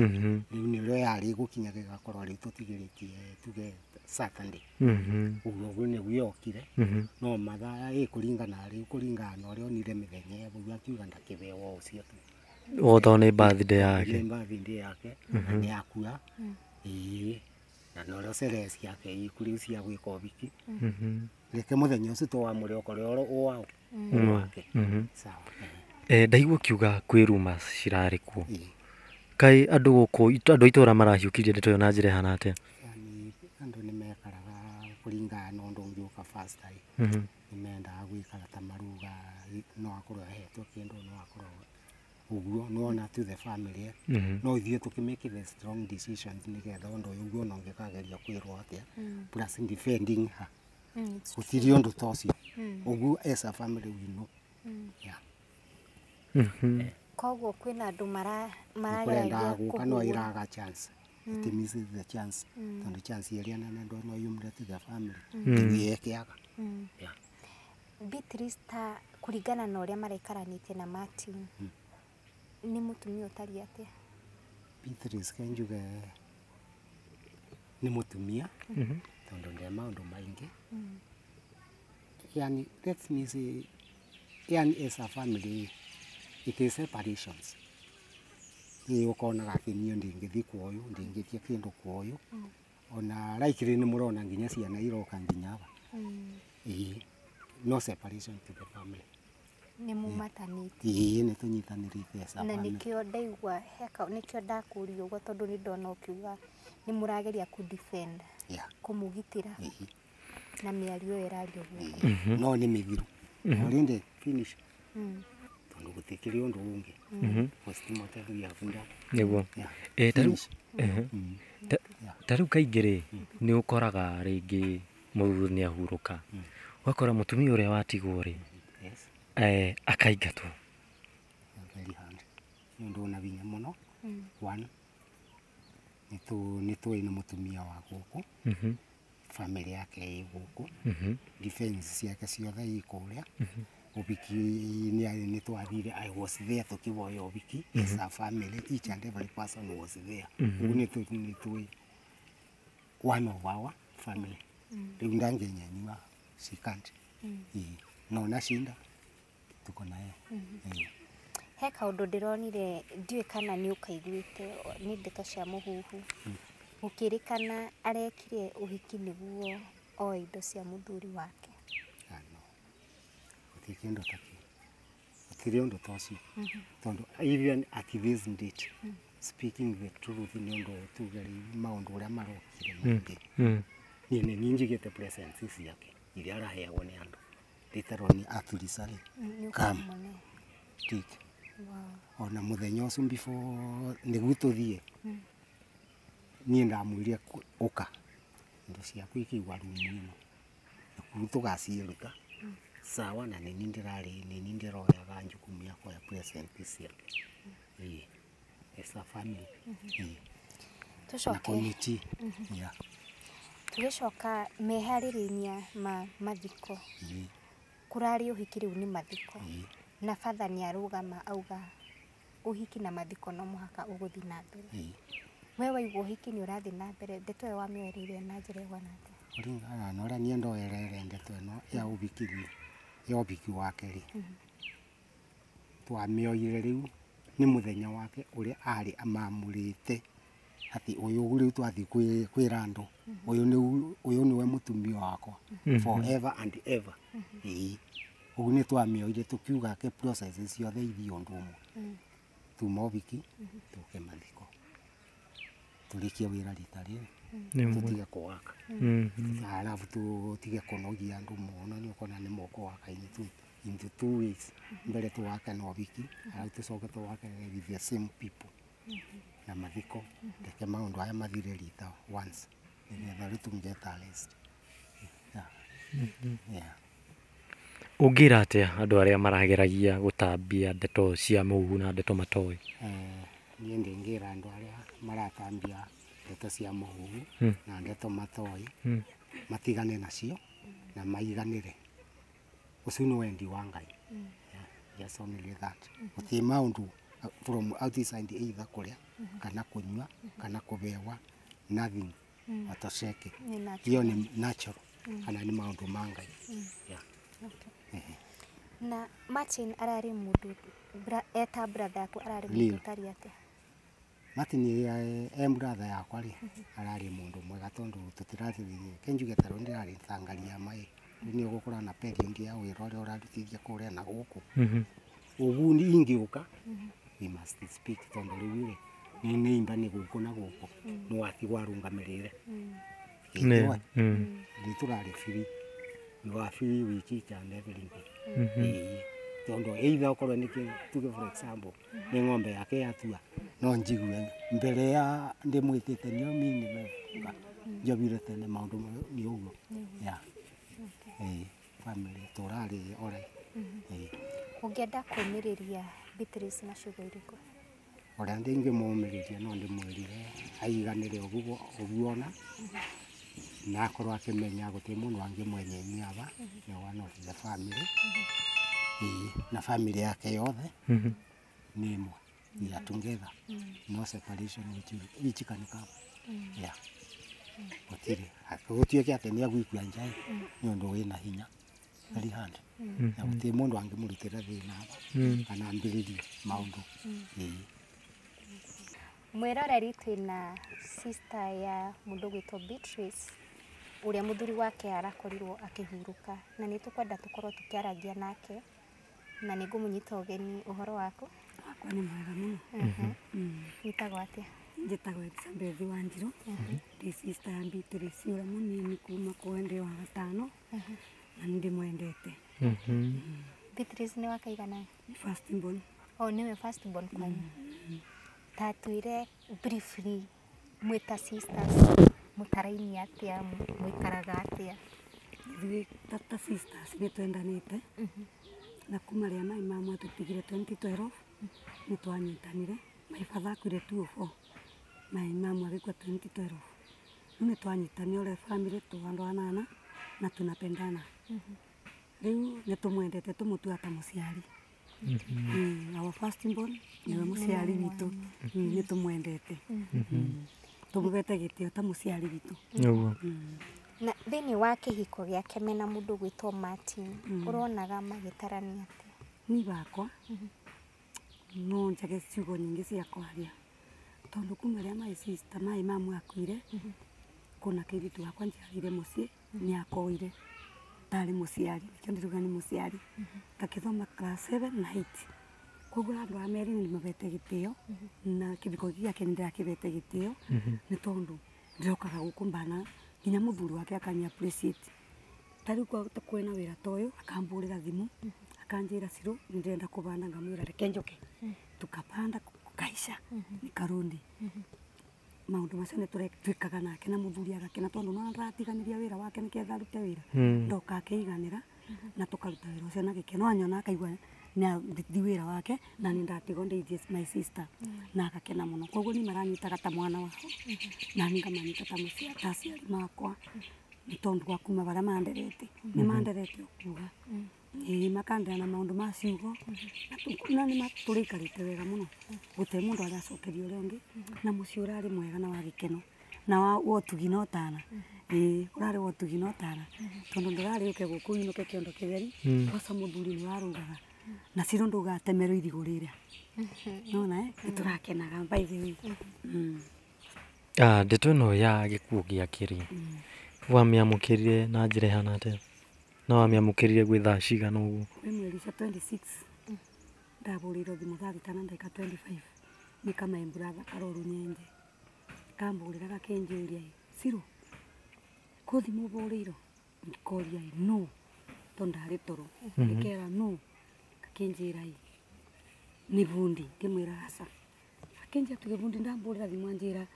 rĩu nĩrĩo yarĩ gũkinya gĩgakorwo rĩu tũtigĩrĩtie tuge Saturday. Ũguo ũguo nĩguo yokire no mathaa kũringana rĩu kũringana na ũrĩa onire mĩthenya ĩyo akiuga ndakĩbewa ũcio tu. O tondũ nĩ birthday yake. Nĩ birthday yake na nĩ akua. Na norĩo sherehe ciake iku rĩu cia gwĩka ũhiki. Reke mũthenya ũcio tũwamũre okorwo wao wake. Sawa. Ndaigua ũkiuga kwĩ rumors cirarĩ kuo. Kaĩ andũ gũkũ andũ a itũra marahiũkirie ndeto ĩyo na njĩra ĩhana atĩa? Yani andũ nĩ mekaraga kũringana na ũndũ ũngĩũka fast nĩ mendaga gũikara ta maruga no akorwo ahetwo kĩndũ no akorwo ũguo nĩwona to the family no ithuĩ tũkĩ make the strong decisions nĩgetha ũndũ ũyũ ũguo ona ũngĩkageria kwĩrwo atĩa plus defending her gũtirĩ ũndũ ta ũcio ũguo as a family we know. Yeah. Koguo kwĩna andũ marageragia gũka no iraga chance. It misses the chance. Tondũ chance ĩrĩa nene ndũ no yumĩre to the family. Ĩkĩaga. Yeah. Beatrice ta kũringana na ũrĩa maraikaranĩtie na Martin nĩ mũtumia ũtariĩ atĩa? Beatrice ke njuge nĩ mũtumia tondũ ndee maũndũ maingĩ. Yani let me say yani as a family it is separations. Ĩ ũkonaga atĩ niĩ ndingĩthiĩ kwa ũyũ ndingĩthiĩ kĩndũ kwa ũyũ ona likely nĩ mũrona nginya ciana iroka nginya aba. Ĩ no separation to the family. Nĩ mumatanĩte. Ĩ nĩ tũnyitanĩrĩte as a Na family. nĩkĩo ndaigua heka nĩkĩo ndakũria ũguo tondũ nĩ ndona ũkiuga nĩ mũrageria kũ defend Yeah. kũmũgitĩra. Na mĩario ĩyo ĩrario gũkũ. No nĩ mĩthiru. Already finish. Tondu gutikiri undu ungi. Postmortem ya funda. Nĩguo. Ta rĩu kaingĩ rĩ nĩ ũkoraga rĩngĩ mũthuri nĩ ahurũka. Ũgakora mũtumia ũrĩa watigwo rĩ akaingatwo. Very hard. Nĩ ũndũ wĩna hinya mũno. One, nĩ tũĩ nĩ mũtumia wa gũkũ. Family yake ĩ gũkũ. Defense ciake ciothe ĩ kũrĩa. Ũhiki nĩ twathire, I was there tũkĩvoya ũhiki as a family, each and every person was there. Ũguo nĩ tũĩ one of our family. Rĩu ndangĩnyenyua, she can't. No nashinda tuko naye. He kaũndũ ndĩronire ndiũĩ kana nĩ ũkaiguĩte nĩ ndeto cia mũhuhu. Gũkĩrĩkana arekire ũhiki nĩguo oe indo cia mũthuri wake. No. Gũtirĩ kĩndũ ta kĩu. Gũtirĩ ũndũ ta ũcio. Tondũ even at this date, speaking the truth nĩ ũndũ tuge rĩu maũndũ ũrĩa marokire maingĩ. Niĩ nĩ niĩ njigĩte presents ciake iria araheagwo nĩ andũ. Literally atulicare. Come. Take. Ona mũthenya ũcio before nĩguo tũthiĩ niĩ ndamwĩrire ũka indo ciaku ikĩigua rumu ĩno nakuo tũgaciruta sawa na nĩ niĩ ndĩrarĩ nĩ niĩ ndĩroyaga njukumu ya kuoya present ciake. As a family. Na committee. Yeah. Tũgĩcoka meharĩrĩria ma mathiko. Kũrarĩ ũhiki rĩu nĩ mathiko. Na batha nĩ arũgama auga ũhiki na mathiko no mũhaka ũgũthiĩ na mbere. We waigua ũhiki nĩ ũrathiĩ na mbere, ndeto ĩyo wamĩoereire na njĩra ĩigana atĩa? Kũringana na ũrĩa niĩ ndoereire ndeto ĩno ya ũhiki ya ũhiki wake rĩ, twamĩoire rĩu nĩ mũthenya wake ũrĩa arĩ amamũrĩte atĩ ũyũ rĩu twathiĩ kwĩra andũ ũyũ nĩwe mũtumia wakwa forever and ever. Ũguo nĩ twamĩoire tũkiuga ke process ciothe ithiĩ ũndũ ũmwe. Tuma ũhiki tũke mathiko. Tũrĩkie wĩra rita rĩrĩ tũtige kũwaka. Alafu tũtige kũnogia andũ mũno nĩ ũkona nĩ mũkũwaka into 2 weeks mbere tũwake na ũhiki alafu tũcoke tũwake with the same people. Na mathiko reke maũndũ aya mathire rita once nĩgetha rĩu tũngeta rest. Ũngĩra atĩa andũ arĩa marageragia gũtambia ndeto cia mũhuhu na ndeto matoĩ? Niĩ ndĩngĩra andũ arĩa maratambia ndeto cia mũhuhu na ndeto matoĩ matigane nacio na maiganĩre. Ũcio nĩ wendi wa Ngai. Just only that. Gũtirĩ maũndũ from outside either kũrĩa kana kũnyua kana kũbewa nothing. Watosheke. Hiyo ni natural kana nĩ maũndũ ma Ngai. Na Martin ararĩ mũndũ eta brother yaku ararĩ mũndũ ũtariĩ atĩa? Martin e brother yakwa rĩ ararĩ mũndũ mwega tondũ tũtirathiĩ kenjuge ta rĩu ndĩrarĩ thangaria maĩ nĩ ũgũkora na period ya wĩra ũrĩa ũrarutithia kũrĩa na gũkũ. Ũguo ingĩũka we must speak tondũ rĩu rĩ nĩ nĩimba nĩ gũkũ na gũkũ nĩ watigwo arũngamĩrĩre. Nĩ tũrarĩ free. We were free with each and everything. Tondũ either okorwo nĩ tuge for example nĩ ng'ombe yake yatua no njigue mbere ya ndĩmwĩtĩte nĩo mini njobire tene maũndũ nĩ ũguo. Family tũrarĩ alright. Ũngĩenda kũũmĩrĩria Beatrice na ciugo irĩkũ? Ũrĩa ndingĩmũũmĩrĩria no ndĩmwĩrire aiganĩre ũguo ona na akorwo akĩmenya gũtirĩ mũndũ angĩmwenyenyia aba nĩ one of the family. Na family yake yothe nĩ ĩmwe. We are together. No separation which can come. Gũtirĩ gũtuĩke atĩ nĩ agũikua nja nĩ ũndũ wĩna hinya very hard. Na gũtirĩ mũndũ angĩmũrutĩra thĩna aba kana ambĩrĩrie maũndũ. Mwĩroreri twĩna sister ya mũndũ ũgwĩtwo Beatrice ũrĩa mũthuri wake arakorirwo akĩhurũka na nĩ tũkwenda tũkorwo tũkĩaragia nake na nĩ ngũmũnyita ũgeni. Ũhoro waku? Wakwa nĩ mwega mũno. Wĩtagwo atĩa? Njĩtagwo Elizabeth Wanjiru, ndĩ sister ya Beatrice ũrĩa mũnini kuma kwa ndĩ wa gatano na nĩ ndĩmwendete. Beatrice nĩ wa kaigana? Nĩ first born. O nĩwe first born kwanyu. Ta twĩre briefly mwĩ ta sisters mũtaraini atĩa, mũikaraga atĩa? Ithuĩ ta sisters nĩ twendanĩte na kuma rĩrĩa mai mamu atũtigire 2012 nĩ twanyitanire. My father akuire 2004, my mamu agĩkua 2012. Rĩu nĩ twanyitanire ũrĩa family tũ andũ anana na tunapendana. Rĩu nĩ tũmwendete tũmũtuaga ta mũciari. Our first born nĩwe mũciari witũ, nĩ tũmwendete. Tũmũhete gĩtĩo ta mũciari witũ. Nĩguo. Na thĩinĩ wa kĩhiko gĩake mena mũndũ gwĩtwo Martin, ũronaga magĩtarania atĩa? Niĩ bakwa no njage ciugo nyingĩ cia kwaria tondũ kuma rĩrĩa my sister my mamu akuire kuna kĩiritu wakwa njiarĩire mũciĩ nĩ akoire tarĩ mũciari, nĩkĩo ndĩrauga nĩ mũciari, gakĩthoma class 7 na 8. Koguo andũ a merĩ nĩ mabete gĩtĩo na kĩbiko gĩake nĩ ndĩrakĩbete gĩtĩo nĩ tondũ ndĩrokaga gũkũ mbana nginya mũthuri wake akani appreciate. Ta rĩu kwĩna wĩra ta ũyũ akambũrĩra thimũ akanjĩra Ciru nĩ ndĩrenda kũbanda, ngamwĩra reke njoke, tukapanda kukaisha nikarundi. Maũndũ macio nĩ twĩkaga nake na mũthuri agakena tondũ no aratiganĩria wĩra wake nĩketha arute wĩra ndoka akĩiganĩra na tũkaruta wĩra ũcio na gĩkeno, anyona akaigua nĩ wĩra wake na nĩ ndatigwo ndeithie my sister na agakena mũno. Koguo niĩ maranyitaga ta mwana wao na niĩ ngamanyita ta ta aciari makwa nĩ tondũ wa kuma barĩa manderete nĩ manderete okuga ĩĩ makandera na maũndũ ma ciugo na nĩ tũrĩikarĩte wega mũno gũtirĩ mũndũ aracokeria ũrĩa ũngĩ na mũciĩ ũrarĩ mwega na wa gĩkeno na wa ũtugi na ũtana. Ĩĩ ũrarĩ wa ũtugi na ũtana tondũ ndũrarĩ ũke gũkũ ũinũke kĩondo kĩtheri kwaca mũthuri nĩ warũgaga na Ciru ndũgatemerwo irigũ rĩrĩa nona nĩ tũrakenaga by the way. Ndeto ĩno ya gĩkuũ gĩake rĩ, wamĩamũkĩrire na njĩra ĩhana atĩa? Na wamĩamũkĩrire gwĩ thaa cigana ũguo? Kwĩ mweri cia 26 ndahũrĩirwo thimũ thaa thita na ndagĩka 25 nĩ ka my brother karoru Nyenje, kambũrĩra gakĩnjũria Ciru kũ thimũ ũhũrĩirwo? Ngĩkoria no tondũ ndarĩ toro, ngĩkera no, gakĩnjĩra nĩ bundi, ngĩmwĩra aca. Akĩnjĩra tuge bundi ndambũrĩra thimũ anjĩra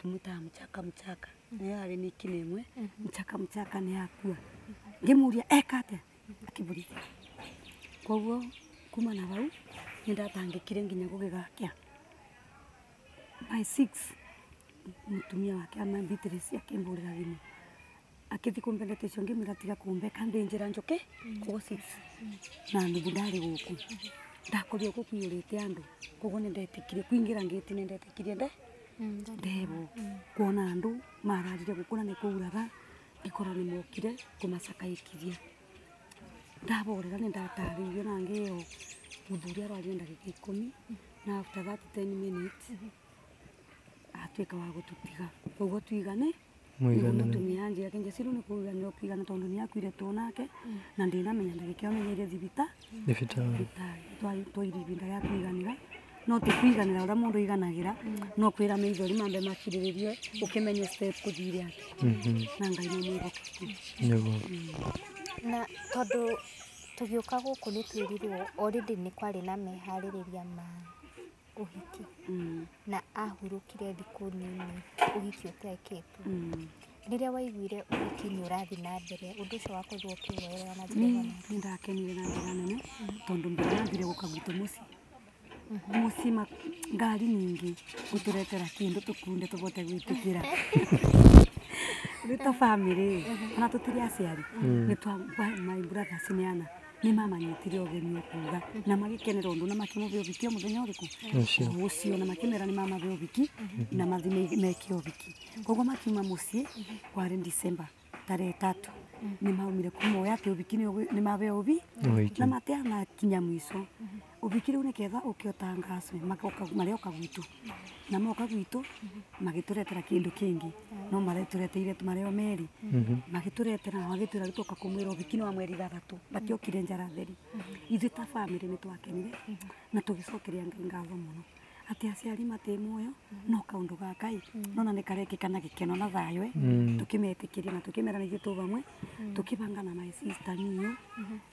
tũmwĩtaga mchaka mchaka, nĩ yarĩ nickname ĩmwe, mchaka mchaka nĩ akua. Ngĩmũria eka atĩa? Akĩmbũria. Koguo kuma na hau nĩ ndatangĩkire nginya gũgĩgakĩa. By 6 mũtumia wake ama Beatrice akĩmbũrĩra thimũ akĩthi kũmbe ndeto icio, ngĩmwĩra tiga kũmbeka ndĩ njĩra njoke koguo 6 na nuthu ndarĩ gũkũ ndakorire gũkũ kũiyũrĩte andũ, koguo nĩ ndetĩkirie kũingĩra ngĩti nĩ ndetĩkirie ndebo kuona andũ mararire gũkũ na nĩ kũuraga ngĩkora nĩ mokire kũmacakaĩkithia. Ndaborera nĩ ndatarĩirio na ngĩo mũthuri arwarire ndagĩka 10 na after that 10 minutes atuĩka wa gũtũtiga. Koguo tuigane mũtumia anjĩra kĩnjĩra Ciru nĩ kũiganĩra ũkũigana tondũ nĩ akuire tũnake na ndinamenya ndagĩka ĩyo menyeire thibitarĩ twaire ibinda rĩa kũiganĩra no ti kũiganĩra ũrĩa mũndũ aiganagĩra no kwĩra maithori mambe makirĩrĩrie ũkĩmenye step kũthire atĩa na Ngai nĩ mwĩhokeku. Nĩguo. Na tondũ tũgĩũka gũkũ nĩ twĩrirwo already nĩ kwarĩ na meharĩrĩria ma ũhiki na ahurũkire thikũ nini ũhiki ũtekĩtwo. Rĩrĩa waiguire ũhiki nĩ ũrathiĩ na mbere, ũndũ ũcio wakorirwo ũkĩwoerera na njĩra ĩhana atĩa? Nĩ ndakenire na njĩra nene tondũ mbere yambire gũka gwitũ mũciĩ mũciĩ ngari nyingĩ gũtũretera kĩndũ tũkunde tũbote gwĩtĩkĩra. Rĩu ta family ona tũtirĩ aciari nĩ twa my brothers nĩ ana nĩ mamanyitire ũgeni ũkuga na magĩkenera ũndũ na makĩmũhe ũhiki o mũthenya ũrĩkũ ũcio na makĩmera nĩ mamahe ũhiki na mathiĩ meke ũhiki. Koguo makiuma mũciĩ kwarĩ December tarehe 3 nĩ maumire kuma atĩ ũhiki nĩ mahe ũhiki na matianakinya mũico. Ũhiki rĩu nĩketha ũke ũtangacwe marĩoka gwitũ na moka gwitũ magĩtũretera kĩndũ kĩngĩ no maretũreteire marĩ o merĩ magĩtũretera na magĩtwĩra rĩu twoka kũmwĩra ũhiki nĩ wa mweri 6 matiokire njara theri. Ithuĩ ta family nĩ twakenire na tũgĩcokeria Ngai ngatho mũno Ati aciari mati muoyo no kaundu gaka i nona nĩ karekĩka na gĩkeno na thayũ tukĩmetĩkĩria na tukĩmera nĩ ithuĩ tũ vamwe tukĩbanga na my sister niyo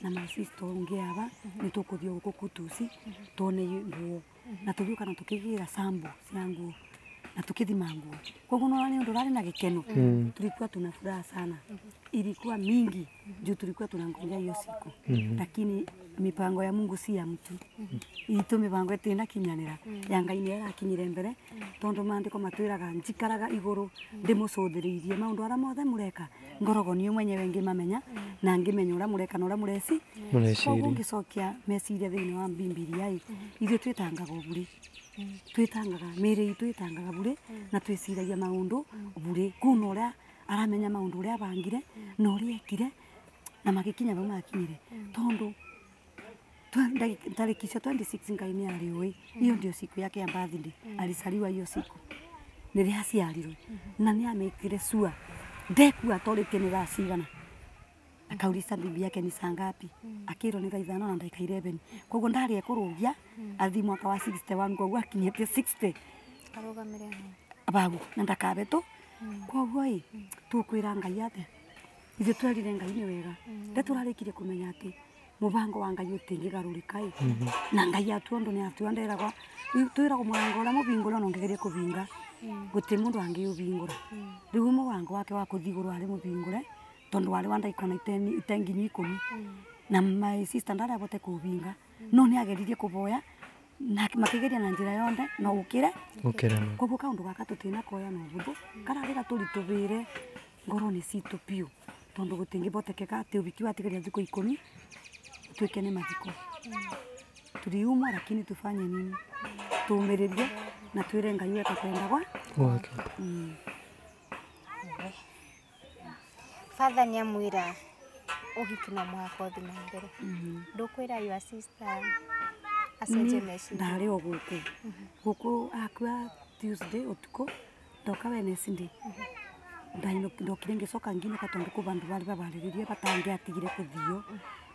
na my sister ũngĩ aba nĩ tũkũthiĩ gũkũ Kutusi tuone nguo na tũgĩũka na tũkĩgĩra sambo cia nguo na tukithima nguo koguo nona nĩ ũndũ ũrarĩ na gĩkeno tulikuwa tuna furaha sana ilikuwa mingi juu tulikuwa tunangoja hiyo siku lakini mipango ya Mungu si ya mtu itu mipango itina kinyanira ya Ngai ni arakinyire mbere tondu maandiko matwiraga njikaraga iguru ndimucuthiriirie maundu aria mothe mureka ngorogo ni mwenyewe ngimamenya na ngimenya uria mureka na uria mureci koguo ngicokia meciria thiini wa Bibilia ithuĩ twitangaga buri twitangaga mĩĩrĩ itũ itangaga buri na twiciragia maundu buri kuna uria aramenya maundu uria abangire na uria ekire na magikinya vau makinyire tondu tariki cia 26 Ngai nĩ arĩ ũĩ hiyo ndio siku yake ya birthday alizaliwa hiyo siku nĩrĩo aciarirwe na nĩ amekire sure ndekua atorĩtie nĩ thaa cigana akauliza bibi yake ni saa ngapi akirwo ni thaa 5 na ndagĩka 11 koguo ndarĩ ekũrũgia athi mwaka wa 61 koguo akinyĩtie 60 arũgamĩre babu na ndakabe tu koguo ĩ tũkwĩra Ngai atĩa ithuĩ twerire Ngai nĩ wega ndetũrarĩkirie kũmenya atĩ mubango wa Ngai utingĩgarũrĩka ĩ na Ngai atua ũndũ nĩ atua nderagwa twĩragwo mũrango ũrĩa mũbingũre ona ũngĩgeria kũbinga gũtirĩ mũndũ angĩũbingũra rĩu mũrango wake wa kũthiĩ igũrũ arĩ mũbingũre tondũ warĩ wa ndagĩka ona itenginyi 10 na my sister ndarĩ abote kũũbinga no nĩ ageririe kũboya na makĩgeria na njĩra yonthe no ũkĩre koguo kaũndũ gaka tũtinakoya na ũhũthũ kararĩ gatũritũhĩre ngoro-inĩ citũ biũ tondũ gũtingĩbotekeka atĩ ũhiki watigaria thikũ 10 tuweke ni mathiko tuliumwa lakini tufanye nini tuumiririe na twire Ngai weka kwenda kwa gwake. Father nĩ amwĩra ũhiki no mũhaka ũthiĩ na mbere ndũkwĩra your sister acenjie meciria ndarĩ o gũkũ gũkũ akua Tuesday ũtukũ ndoka Wednesday ndokire ngĩcoka nginũka tondũ kũ bandũ barĩ babarĩrĩrie batangĩatigire kũthio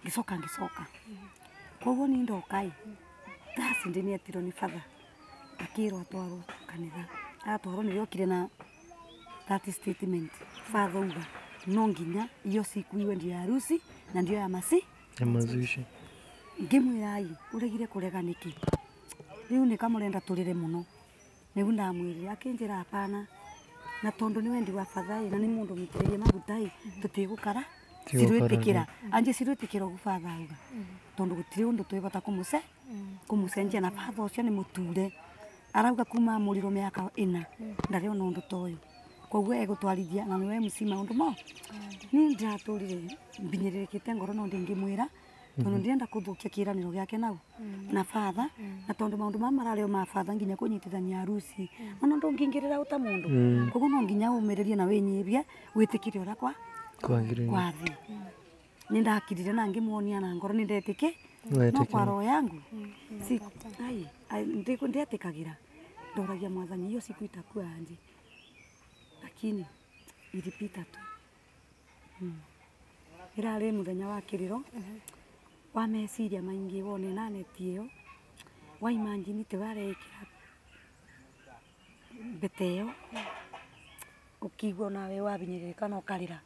ngicoka ngicoka koguo ni ndokai Thursday nĩ etirwo nĩ father akĩrwo atwarwo kanitha atwarwo nĩ okire na that statement father uga no nginya iyo siku iwe ndio ya harusi na ndio ya masi ya mazishi ngĩmwĩra ai ũregire kũrega nĩkĩ rĩu nĩ kamũrenda tũrĩre mũno nĩguo ndamwĩrire akĩnjĩra hapana na tondũ nĩ wendi wa father na nĩ mũndũ mũitĩrĩrie maguta ĩ tũtigũkara cirwĩtĩkĩra anje cirwĩtĩkĩra ũguo father auga tondũ gũtirĩ ũndũ twĩbata kũmũcenjia na father ũcio nĩ mũture arauga kuma mũriro mĩaka 4 ndarĩ ona ũndũ ta ũyũ koguo egũtwarithia na nĩwe MC maũndũ mo niĩ ndĩratũrire mbinyĩrĩrĩkĩte ngoro no ndĩngĩmwĩra tondũ ndirenda kũthũkia kĩranĩro gĩake nau na father na tondũ maũndũ maya mararĩ o ma father nginya kũnyitithania harusi ona ndũngĩingĩrĩra ũta mũndũ koguo no nginya ũmĩrĩrie na wĩnyihie wĩtĩkĩre ũrĩa kwa kwathi nĩ ndakirire na ngĩmuonia na ngoro nĩ ndetĩke no kwa roho yangu si ai ndietĩkagĩra ndoragia mwathani hiyo siku itakuwa anje lakini ilipita tu ĩrarĩ mũthenya wa kĩrĩro wa meciria maingĩ wone na neti ĩyo wa imagine te warekĩra mbete ĩyo ũkĩigua nawe wabinyĩrĩrĩka na ũkarĩra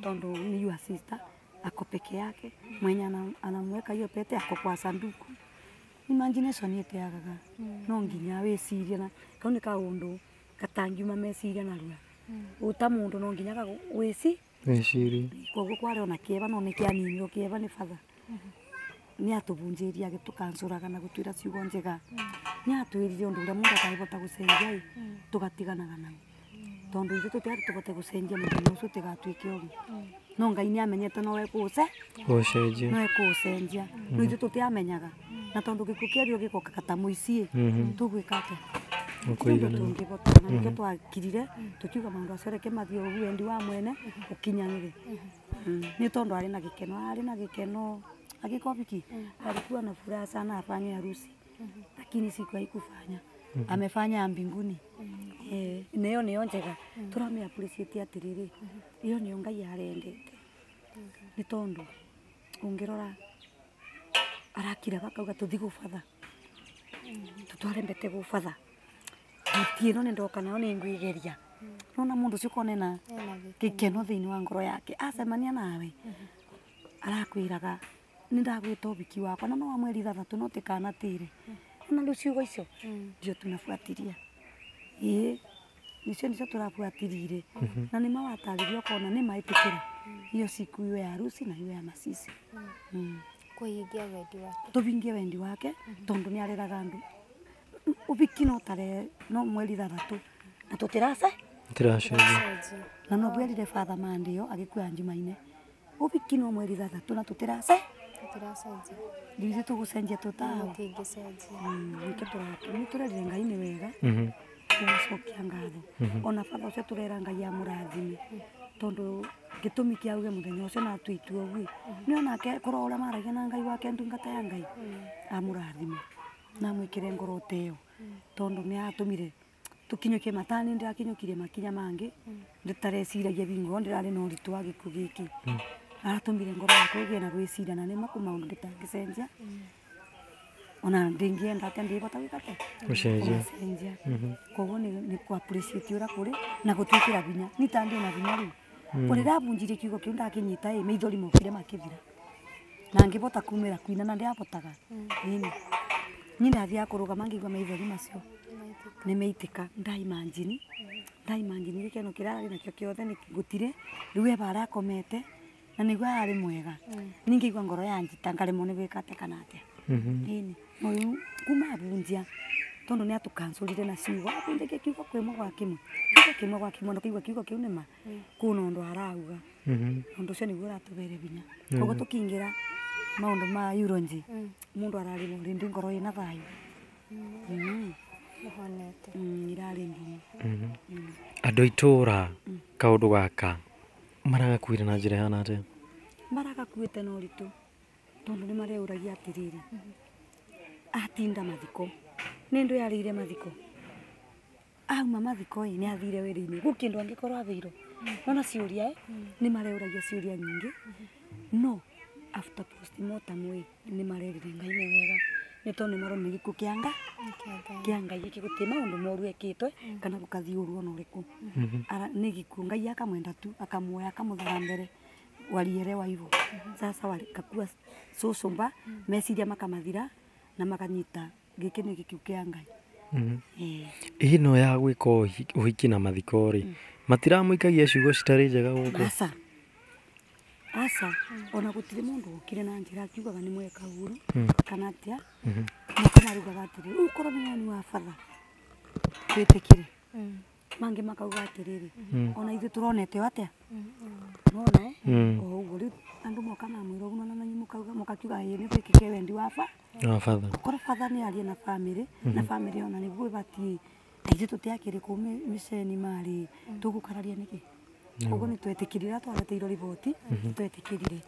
tondu ni your sister ako peke yake mwenye anamweka hiyo pete ako kwa sanduku imagination yeteagaga no nginya wicirie na kau ni kaundu katangiuma meciria narua uta mundu no nginya wici wicirie koguo kwari ona kieva no ni kianinirwo kieva ni father ni atubunjirie agitukancuraga na gutwira ciugo njega ni atwirire undu uria mundu ataribota gucenjia tugatiganaga nau tondu ithuĩ tũtiarĩ tũbote gũcenjia mũthenya ũcio tĩgatuĩke ũguo no Ngai nĩ amenyete no ekũũcenjia no ekũũcenjia no ithuĩ tũtiamenyaga na tondũ gĩkuũ kĩario gĩgokaga ta mũici tũgwĩka atĩa tũngĩbota na nĩkĩo twakirire tũkiuga maũndũ acio reke mathiĩ ũguo wendi wa mwene ũkinyanĩre nĩ tondũ arĩ na gĩkeno agĩkobiki alikuwa na furaha sana afanye harusi lakini siku haikufanya amefanya ya mbinguni neyo nĩyo njega tũramĩ appreciate atĩrĩrĩ iyo nĩyo Ngai arendete nĩ tondũ ũngĩrora arakiraga akauga tũthiĩ gũbatha Tutware mbete gubatha. Thuti ĩno nĩ ndoka nayo nĩ ngwigeria. Nona mundu ucio konena gikeno thiini wa ngoro yake acemania nawe arakwiraga ni ndagwita ubiki wakwa na no wa mweri 6 no tikanatire na riu ciugo icio ndio tunafuatiria ii nicio nicio turabuatirire na ni mawataririo kona ni maitikira iyo siku iwe ya harusi na iwe ya masisi kuhingia wendi wake tuvingie wendi wake tondu ni areraga andu ubiki no tare no mweri 6 na tutirase tiracenjia na no bwerire father mandio agikua njumaine ubiki no mweri 6 na tutirase tiracenjia ndize tugucenjia tutawa tingicenjia nikio turerire Ngai ni wega turacokia ngatho ona father ucio turera Ngai amurathime tondu gitumi kia uge muthenya ucio na tuitua uguo ni onake korwo uria maragia na Ngai wake ndungata ya Ngai amurathime na mwikire ngoro teo tondu ni atumire tukinyukie matani ndirakinyukirie makinya mangi nditareciragia bingo ndirari na uritu wa gikuo giki aratumire ngoro yakwa igie na gwiciria na nima maundu nditangicenjia ona ndingienda atia ndibota gwika atia gucenjia koguo ni ku appreciate uria kuri na gutwikira binya ni ta ndi na binya riu kuri ndabunjirie kiugo kiu ndakinyita i maithori mokire makithira na ngibota kumira kuina na ndiabotaga ini ni ndathiaga kurugama ngigua maithori macio ni meitika ndaimanjini gikeno kirari nakio kiothe ni gutire riu e bara akomete na niguo arari mwega ningeigua ngoro yanjita ngaremwo ni gwika atia kana atia ini no riu kuma abunjia tondu ni atukanculire na ciugo abunjagia kiugo kimwe gwa kimwe kiugo kimwe gwa kimwe na kiugo kiu nima kuna undu arauga undu ucio niguo uratubere binya koguo tukiingira maundu ma eulogy mundu arari rindi ngoro ina thayu muhonete irari nginya andu itura kaundu gaka maragakuire na njira ihana atia maragakuite na uritu tondu ni mareuragia atiriri atinda mathiko ni ndu yarire mathiko auma mathiko ni athire wira-ini gukindu angikorwo athirwo nona ciuria ni mareuragia ciuria nyingi no after postmortem ni marerire Ngai ni wega ni tondu ni maronire gikuo kia Ngai giki guti maundu moru ekitwe kana gukathii uru ona uriku ni gikuo Ngai akamwenda tu akamuoya akamuthara mbere walielewa hivyo sasa walikakua sucumba meciria makamathira na makanyita giki ni gikuo kia Ngai ino ya gwika uhiki na mathiko ri matiramuikagia ciugo citari njega guku aca aca ona gutire mundu ukire na njira akiugaga ni mweka uru kana atia makamarugaga atiri ukorwo ni woni wa batha twitikire mangi makauga atiriri ona ithuĩ turonete o atia nona o uguo riu andu moka mamwira uguo na nanyu mukauga mukakiuga ĩĩ nĩ twĩkĩke wendi wa batha korwo batha nĩ arie na family na family ona nĩguo ĩbatiĩ na ithuĩ tũtiakĩrĩ kũu mĩceni marĩ tũgũkararia nĩkĩ koguo nĩ twetĩkĩrire twareteirwo riboti twetĩkĩrire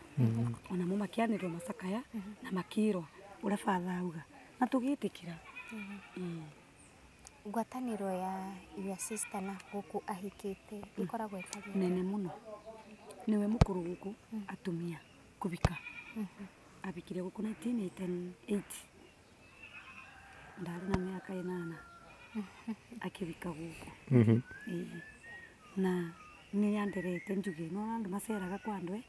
onamo makĩanĩrwo macakaya na makĩrwo ũrĩa batha auga na tũgĩtĩkĩra ngwatanĩro ya your sister na gũkũ ahikĩte ĩkoragwo ĩtariĩ nene mũno niwe mũkũrũ gũkũ atumia kũbika abikire gũkũ 1988 ndarĩ na mĩaka 8 akĩbika gũkũ na nĩ yanderete njuge no andũ maceraga kwa andũ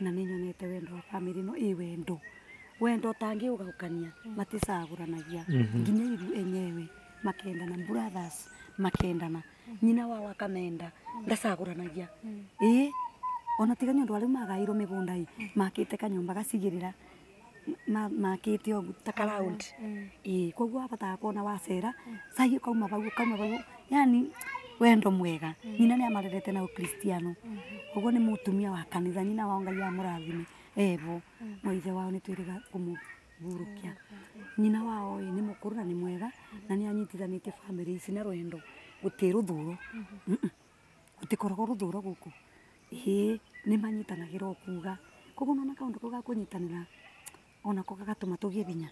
na nĩ nyonete wendo wa family no ĩ wendo wendo ũtangĩũgaũkania maticagũranagia nginya iru enyewe makendana brothers makendana nyina wao akamenda ndacagũranagia ĩ ona tiga nĩ ũndũ arĩa magairwo mĩgũnda ĩ makĩte kanyũmba gacigĩrĩra makĩte ũguo ta karound ĩ koguo wabataga kuona wacera cai ũkauma bau yani wendo mwega nyina nĩ amarerete na ũkristiano koguo nĩ mũtumia wa kanitha nyina wao Ngai amũrathime ebo no ithe wao nĩ twĩrĩga kũmũburũkia nyina wao nĩ mũkũrũ na nĩ mwega na nĩ anyitithanĩtie family ici na rwendo gũtirĩ rũthũro gũtikoragwo rũthũro gũkũ ĩ nĩ manyitanagĩra o kuga koguo nona kaũndũ kau ga kũnyitanĩra onako gagatũma tũgĩe binya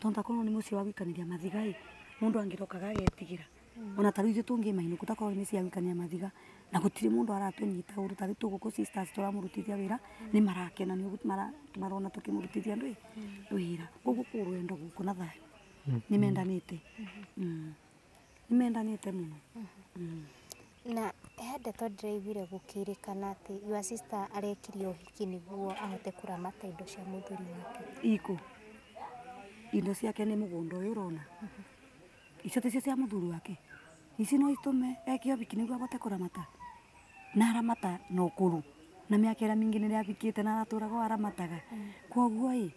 tondu akorwo nĩ mũciĩ wa gũikanĩria mathiga ĩ mũndũ angĩrokaga agetigĩra ona ta rĩu ithuĩ tũngĩmainũka takorwo nĩ mĩciĩ ya gũikania mathiga na gũtirĩ mũndũ aratũnyita ũru ta rĩu tũgũkũ sisters tũramũrutithia wĩra nĩ marakena nĩ marona tũkĩmũrutithia ndũĩ wĩra koguo kũu rwendo gũkũ na thayũ. Nimendanite. Nimendanite muno. Na he ndeto ndĩraiguire gũkĩrĩkana atĩ your sister arekirie ũhiki nĩguo ahote kũramata indo cia mũthuri wake. Iko. Indo ciake nĩ mũgũnda ũyũ ũrona. Icio ticio cia mũthuri wake. Ici no itũme eke ũhiki nĩguo ahote kũramata. Na aramata na ũkũrũ. Na mĩaka ĩrĩa mĩingĩ nĩrĩa athikĩte na aratũraga o aramataga. Koguo ĩ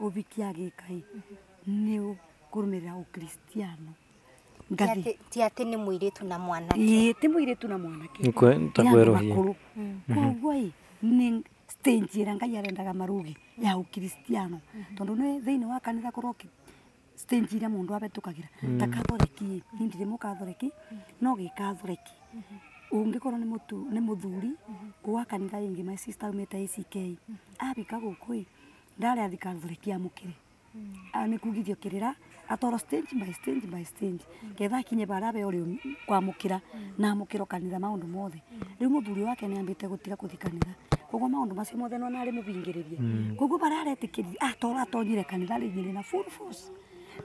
ũhiki agĩka ĩ nĩ kũrũmĩrĩra ũkristiano. Ngathi. Ti atĩ nĩ mũirĩtu na mwanake. Ĩĩ ti mũirĩtu na mwanake. Nĩ ta kwerũhia. Koguo ĩ nĩ stage ĩrĩa Ngai arendaga maruge ya ũkristiano. Tondũ nĩ thĩinĩ wa kanitha kũrwo stage ĩrĩa mũndũ abetũkagĩra. Ta kathoreki, niĩ ndirĩ mũkathoreki, no gĩkathoreki. Ũngĩkorwo nĩ mũthuri wa kanitha ĩngĩ, my sister aumĩte ACK, abika gũkũ ĩ ndarĩ athi kathoreki amũkĩre. Nĩ kugithio kĩrĩra atwarwo stage by stage by stage ketha akinye barĩa abe ũrĩ kwamũkĩra na amũkĩrwo kanitha maũndũ mothe. Rĩu mũthuri wake nĩ ambĩte gũtiga gũthiĩ kanitha. Koguo maũndũ macio mothe no arĩ mũbingĩrĩrie. Koguo barĩa aretĩkĩria atwarwo atonyire kanitha rĩngĩ na full force.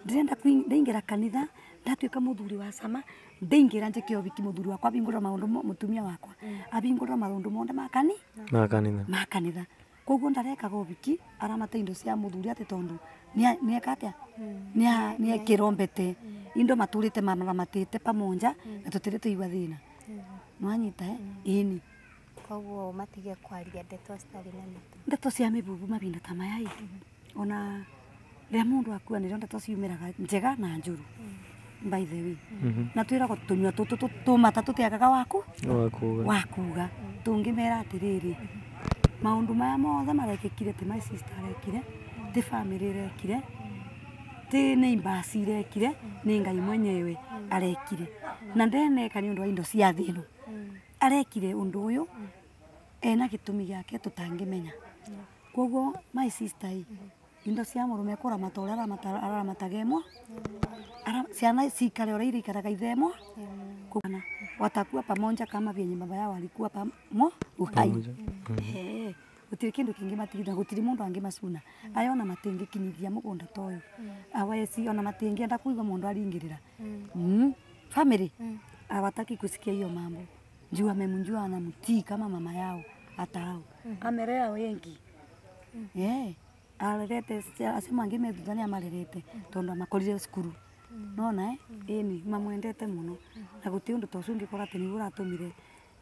Ndĩrenda ndaingĩra kanitha ndatuĩka mũthuri wa cama ndaingĩra njĩke ũhiki mũthuri wakwa abingũrĩra maũndũ mũtumia wakwa abingũrĩra maũndũ mothe ma kanitha ma kanitha. Koguo ndarekaga ũhiki aramata indo cia mũthuri atĩ tondũ nĩeka atĩa nĩekĩrwo mbete indo matũrĩte maramatĩte pamoja na tũtirĩ tũigua thĩna. Nĩwanyita ĩni. Koguo matige kwaria ndeto citarĩ na mĩtwe. Ndeto cia mĩbubu mahinda ta maya ĩ ona rĩrĩa mũndũ akua nĩrĩo ndeto ciumĩraga njega na njũru. By the way. Na twĩragwo tũnyua tũtũ tũmata tũtiagaga waku wakuga. Tũngĩmera atĩrĩrĩ maũndũ maya mothe marekĩkire ti my sister arekire, ti family irekire, ti neighbors irekire, nĩ Ngai mwenyewe arekire. Na ndeneka nĩ ũndũ wa indo cia thĩ ĩno. Arekire ũndũ ũyũ ena gĩtũmi gĩake tũtangĩmenya. Koguo my sister ĩ indo cia mũrũme kũramata ũrĩa araramataga ĩmwe, ciana cikare ũrĩa irĩikaraga ithemwa, watakuwa pamoja kama vyenye baba yao alikuwa pamo uhai. Gũtirĩ kĩndũ kĩngĩ matigithia, gũtirĩ mũndũ angĩmacuna. Aya ona matingĩkinyithia mũgũnda ta ũyũ. Awesi ona matingĩenda kũigua mũndũ aringĩrĩra. Family hawataki kusikia hiyo mambo. Juu amemjua anamtii kama mama yao hata hao. Amelea wengi. Arerete acio mangĩ me thutha nĩ amarerete tondũ amakorire cukuru. Nona ĩni mamwendete mũno na gũtirĩ ũndũ ta ũcio ũngĩkora atĩ nĩguo ũratũmire.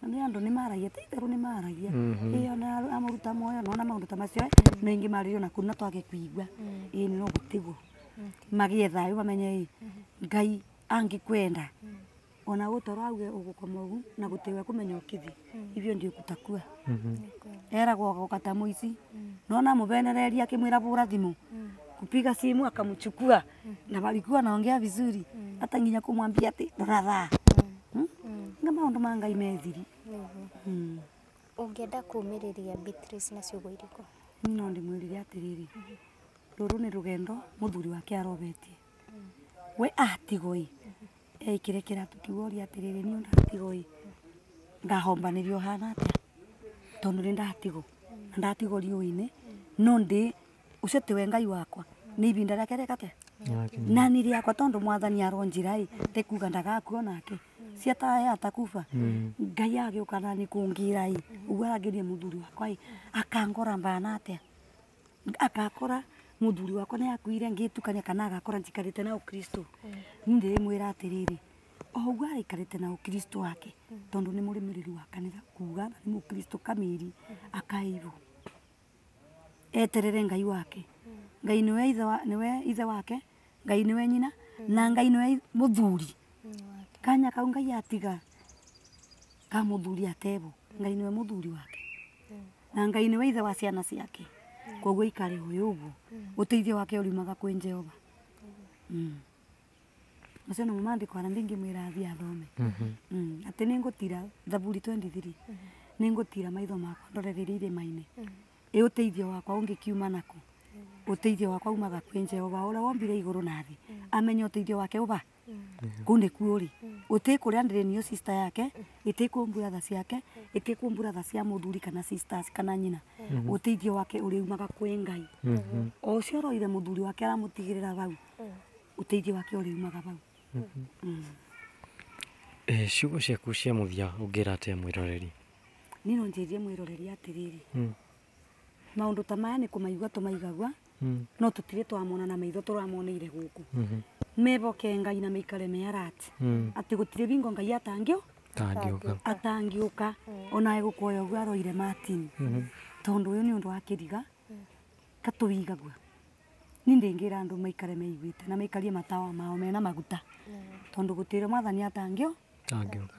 Na nĩ andũ nĩ maragia ti itherũ nĩ maragia. Ĩ ona amũruta muoyo nona maũndũ ta macio nĩ ingĩ marĩrio na kũu na twage kũigua. Ĩni no gũtigwo. Magĩe thayũ mamenye ĩ Ngai angĩkwenda ona gũtoro auge ũgũkoma ũguo na gũtiwe kũmenya ũkĩthiĩ. Hivyo ndio kutakuwa. Eragwo agoka ta mũici. Nona mũbenereria akĩmwĩra bũra thimũ. Kupiga simu akamchukua na walikuwa naongea vizuri hata nginya kumwambia ati brother. Nga maũndũ ma Ngai methiri. Ũngĩenda kũũmĩrĩria Beatrice na ciugo irĩkũ? No ndĩmwĩrire atĩrĩrĩ, rũrũ nĩ rũgendo mũthuri wake arobetie. We atigwo ĩ eikire kĩratũ kĩu oria atĩrĩrĩ niĩ ndatigwo ĩ ngahombanĩrio hana atĩa tondũ nĩ ndatigwo na ndatigwo riũa-inĩ no ndĩ ũcio tiwe Ngai wakwa nĩ ibinda rĩake rĩka atĩa na nĩ rĩakwa tondũ mwathani aronjira ĩ tekuga ndagakua onake ciataye atakuba Ngai agĩũka na nĩ kũngĩra ĩ ũguo arangĩrie mũthuri wakwa ĩ akangora mbana atĩa akakora mũthuri wakwa nĩ akuire ngĩtukania kana agakora njikarĩte na ũkristo. Niĩ ndĩrĩmwĩra atĩrĩrĩ o ũguo araikarĩte na ũkristo wake tondũ nĩ mũrũmĩrĩri wa kanitha kuga na nĩ mũkristo kamiri akairwo eterere Ngai wake. Ngai nĩwe ithe wake, Ngai nĩwe nyina na Ngai nĩwe mũthuri. Kanya kau Ngai atiga ka mũthuri atebo, Ngai nĩwe mũthuri wake na Ngai nĩwe ithe wa ciana ciake. Koguo ikare ũyũ ũguo ũteithio wake ũriumaga kwĩ Jehova. Macio nĩmo maandĩko arĩa ndingĩmwĩra athiĩ athome. Atĩ nĩngũtira Thaburi 23 nĩngũtira maitho makwa ndorereire irĩma-inĩ. Ĩ ũteithio wakwa ũngĩkiuma nakũ? Ũteithio wakwa umaga kwĩ Jehova ũrĩa wombire igũrũ na thĩ. Amenye ũteithio wake ũba kũu nĩkuo ũrĩ. Ũtĩ kũrĩa ndĩrĩ niyo sister yake, ĩtĩ kwĩ brother ciake, ĩtĩ kwĩ brother cia mũthuri kana sisters kana nyina. Ũteithio wake ũrĩumaga kwĩ Ngai. O ũcio ũroire mũthuri wake aramũtigĩrĩra hau. Uteithio wake uriumaga bau. Ciugo ciaku cia muthia ungira atia mwiroreri? Ni no njirie mwiroreri atiriri. Maundu ta maya ni kumaigua tumaigagua no tutire twamona na maitho turamoneire guku. Meboke Ngai na meikare me arati. Ati gutire bingo Ngai atangio atangiuka ona egukuoya uguo aroire Martin. Tondu uyu ni undu wa kiriga katuigagua. Ni ndingira andu maikare meiguite na maikarie matawa mao mena maguta. Tondu gutire mwathani atangio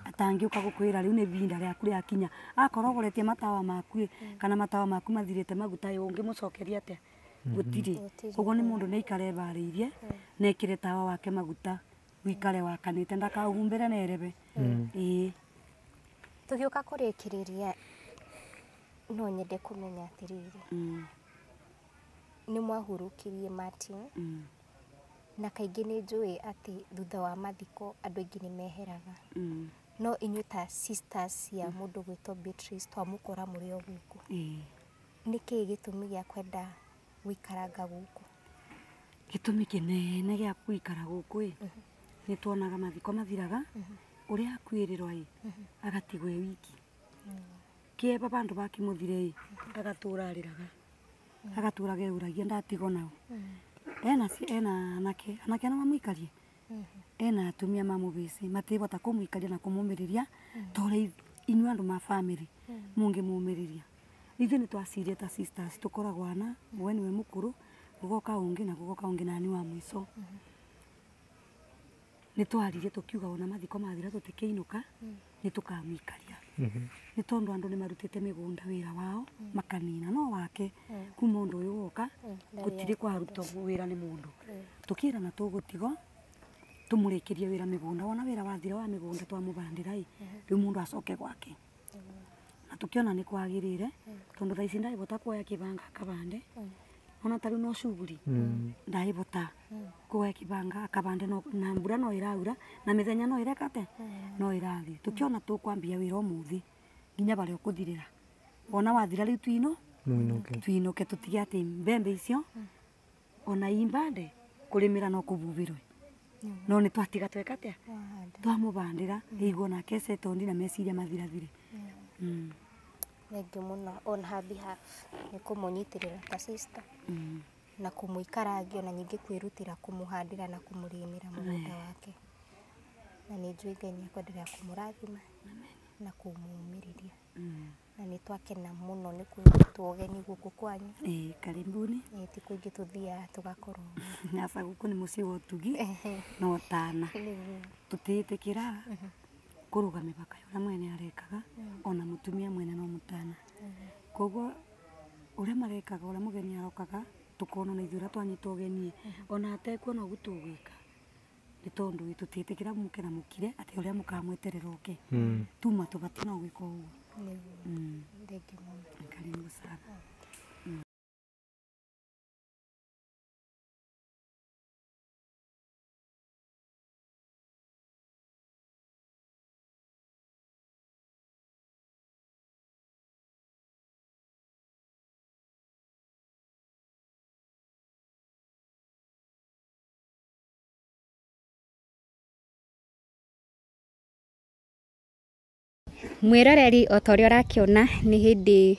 atangiuka gukwira riu ni binda riaku riakinya akorwo ugoretie matawa maku kana matawa maku mathirite maguta ungimucokeria atia gutire. Koguo ni mundu ni aikare bariirie na ekire tawa wake maguta wikare wakanite ndakauhumbire na erebe. Ii tugiuka kurikiriria no nyende kumenya atiriri ni mwahurukirie Martin na kaingĩ nĩ njũĩ atĩ thutha wa mathiko andũ aingĩ nĩ meheraga. No inyuĩ ta sisters ya mũndũ gwĩtwo Beatrice twamũkora mũrĩ o gũkũ. Nĩ kĩĩ gĩtũmi gĩa kwenda gũikaranga gũkũ? Gĩtũmi kĩnene gĩa gũikara gũkũ ĩ nĩ tuonaga mathiko mathiraga ũrĩa akuĩrĩrwo ĩ agatigwo e wiki. Kĩeba bandũ bakĩmũthire ĩ agatũra arĩraga agatũra geuragia ndatigwo nao. Ena ena anake anake no mamuikarie ena atumia mamubisi matibota kumuikaria na kumumiriria tore inyuĩ andu ma family mungimumiriria. Ithuĩ nĩ twacirie ta sisters tukoragwo ana we niwe mukuru gugoka ungi na gugoka ungi na ni wa mwico. Nĩ twaririe tukiuga ona mathiko mathira tutikiinuka nĩ tukamwikaria. Nĩ tondu andu nĩ marutite migunda wira wao makanina no wake kuma undu uyu woka gutiri kwarutwo wira ni mundu. Tukirana tugutigo tumurikirie wira migunda wona wira wathira wa migunda twamubandira i riu mundu acoke gwake. Na tukiona ni kwagirire tondu thaa ici ndaibota kuoya kibanga akabande ona tariu no cuguri ndaibota kuoya kibanga akabande no na mbura no iraura na mithenya no irekate no irathi. Tukiona tukwambia wira umuthi nginya baria ukuthirira wona wathira riu twino twinuke tutige ati mbembe icio ona imbande kurimira no kububirwe no ni twatiga twekatia twamubandira iguo nake setondi na meciria mathirathire. Thengiũ mũno on her behalf nĩ kũmũnyitĩrĩra ta sister na kũmũikarangia na ningĩ kwĩrutĩra kũmũhandĩra na kũmũrĩmĩra mũgũnda wake. Na nĩ njũĩ Ngai nĩ ekwenderea kũmũrathima na kũmũmĩrĩria. Na nĩ twakena mũno nĩ kũnyitwo ũgeni gũkũ kwanyu. Karibuni. Ti kũingĩ tũthiaga tũgakorwo. Aca gũkũ nĩ mũciĩ wa ũtugi na ũtana. Tũtiĩtĩkĩra kũrũga mĩbaka ya ũrĩa mwene arekaga ona mũtumia mwene no mũtana. Koguo ũrĩa marekaga ũrĩa mũgeni arokaga tukona na ithuĩ ũrĩa twanyitwo ũgeni ona atekuona ũguo tũgwĩka nĩ tondũ tũtiĩtĩkĩra mũke na mũkire atĩ ũrĩa mũkamweterera oke. Tuma tũbatiĩ no gwĩka ũguo. Thengiũ mũno. Karibu sana. Mwiroreri o ta ũrĩa ũrakĩona nĩ hĩndĩ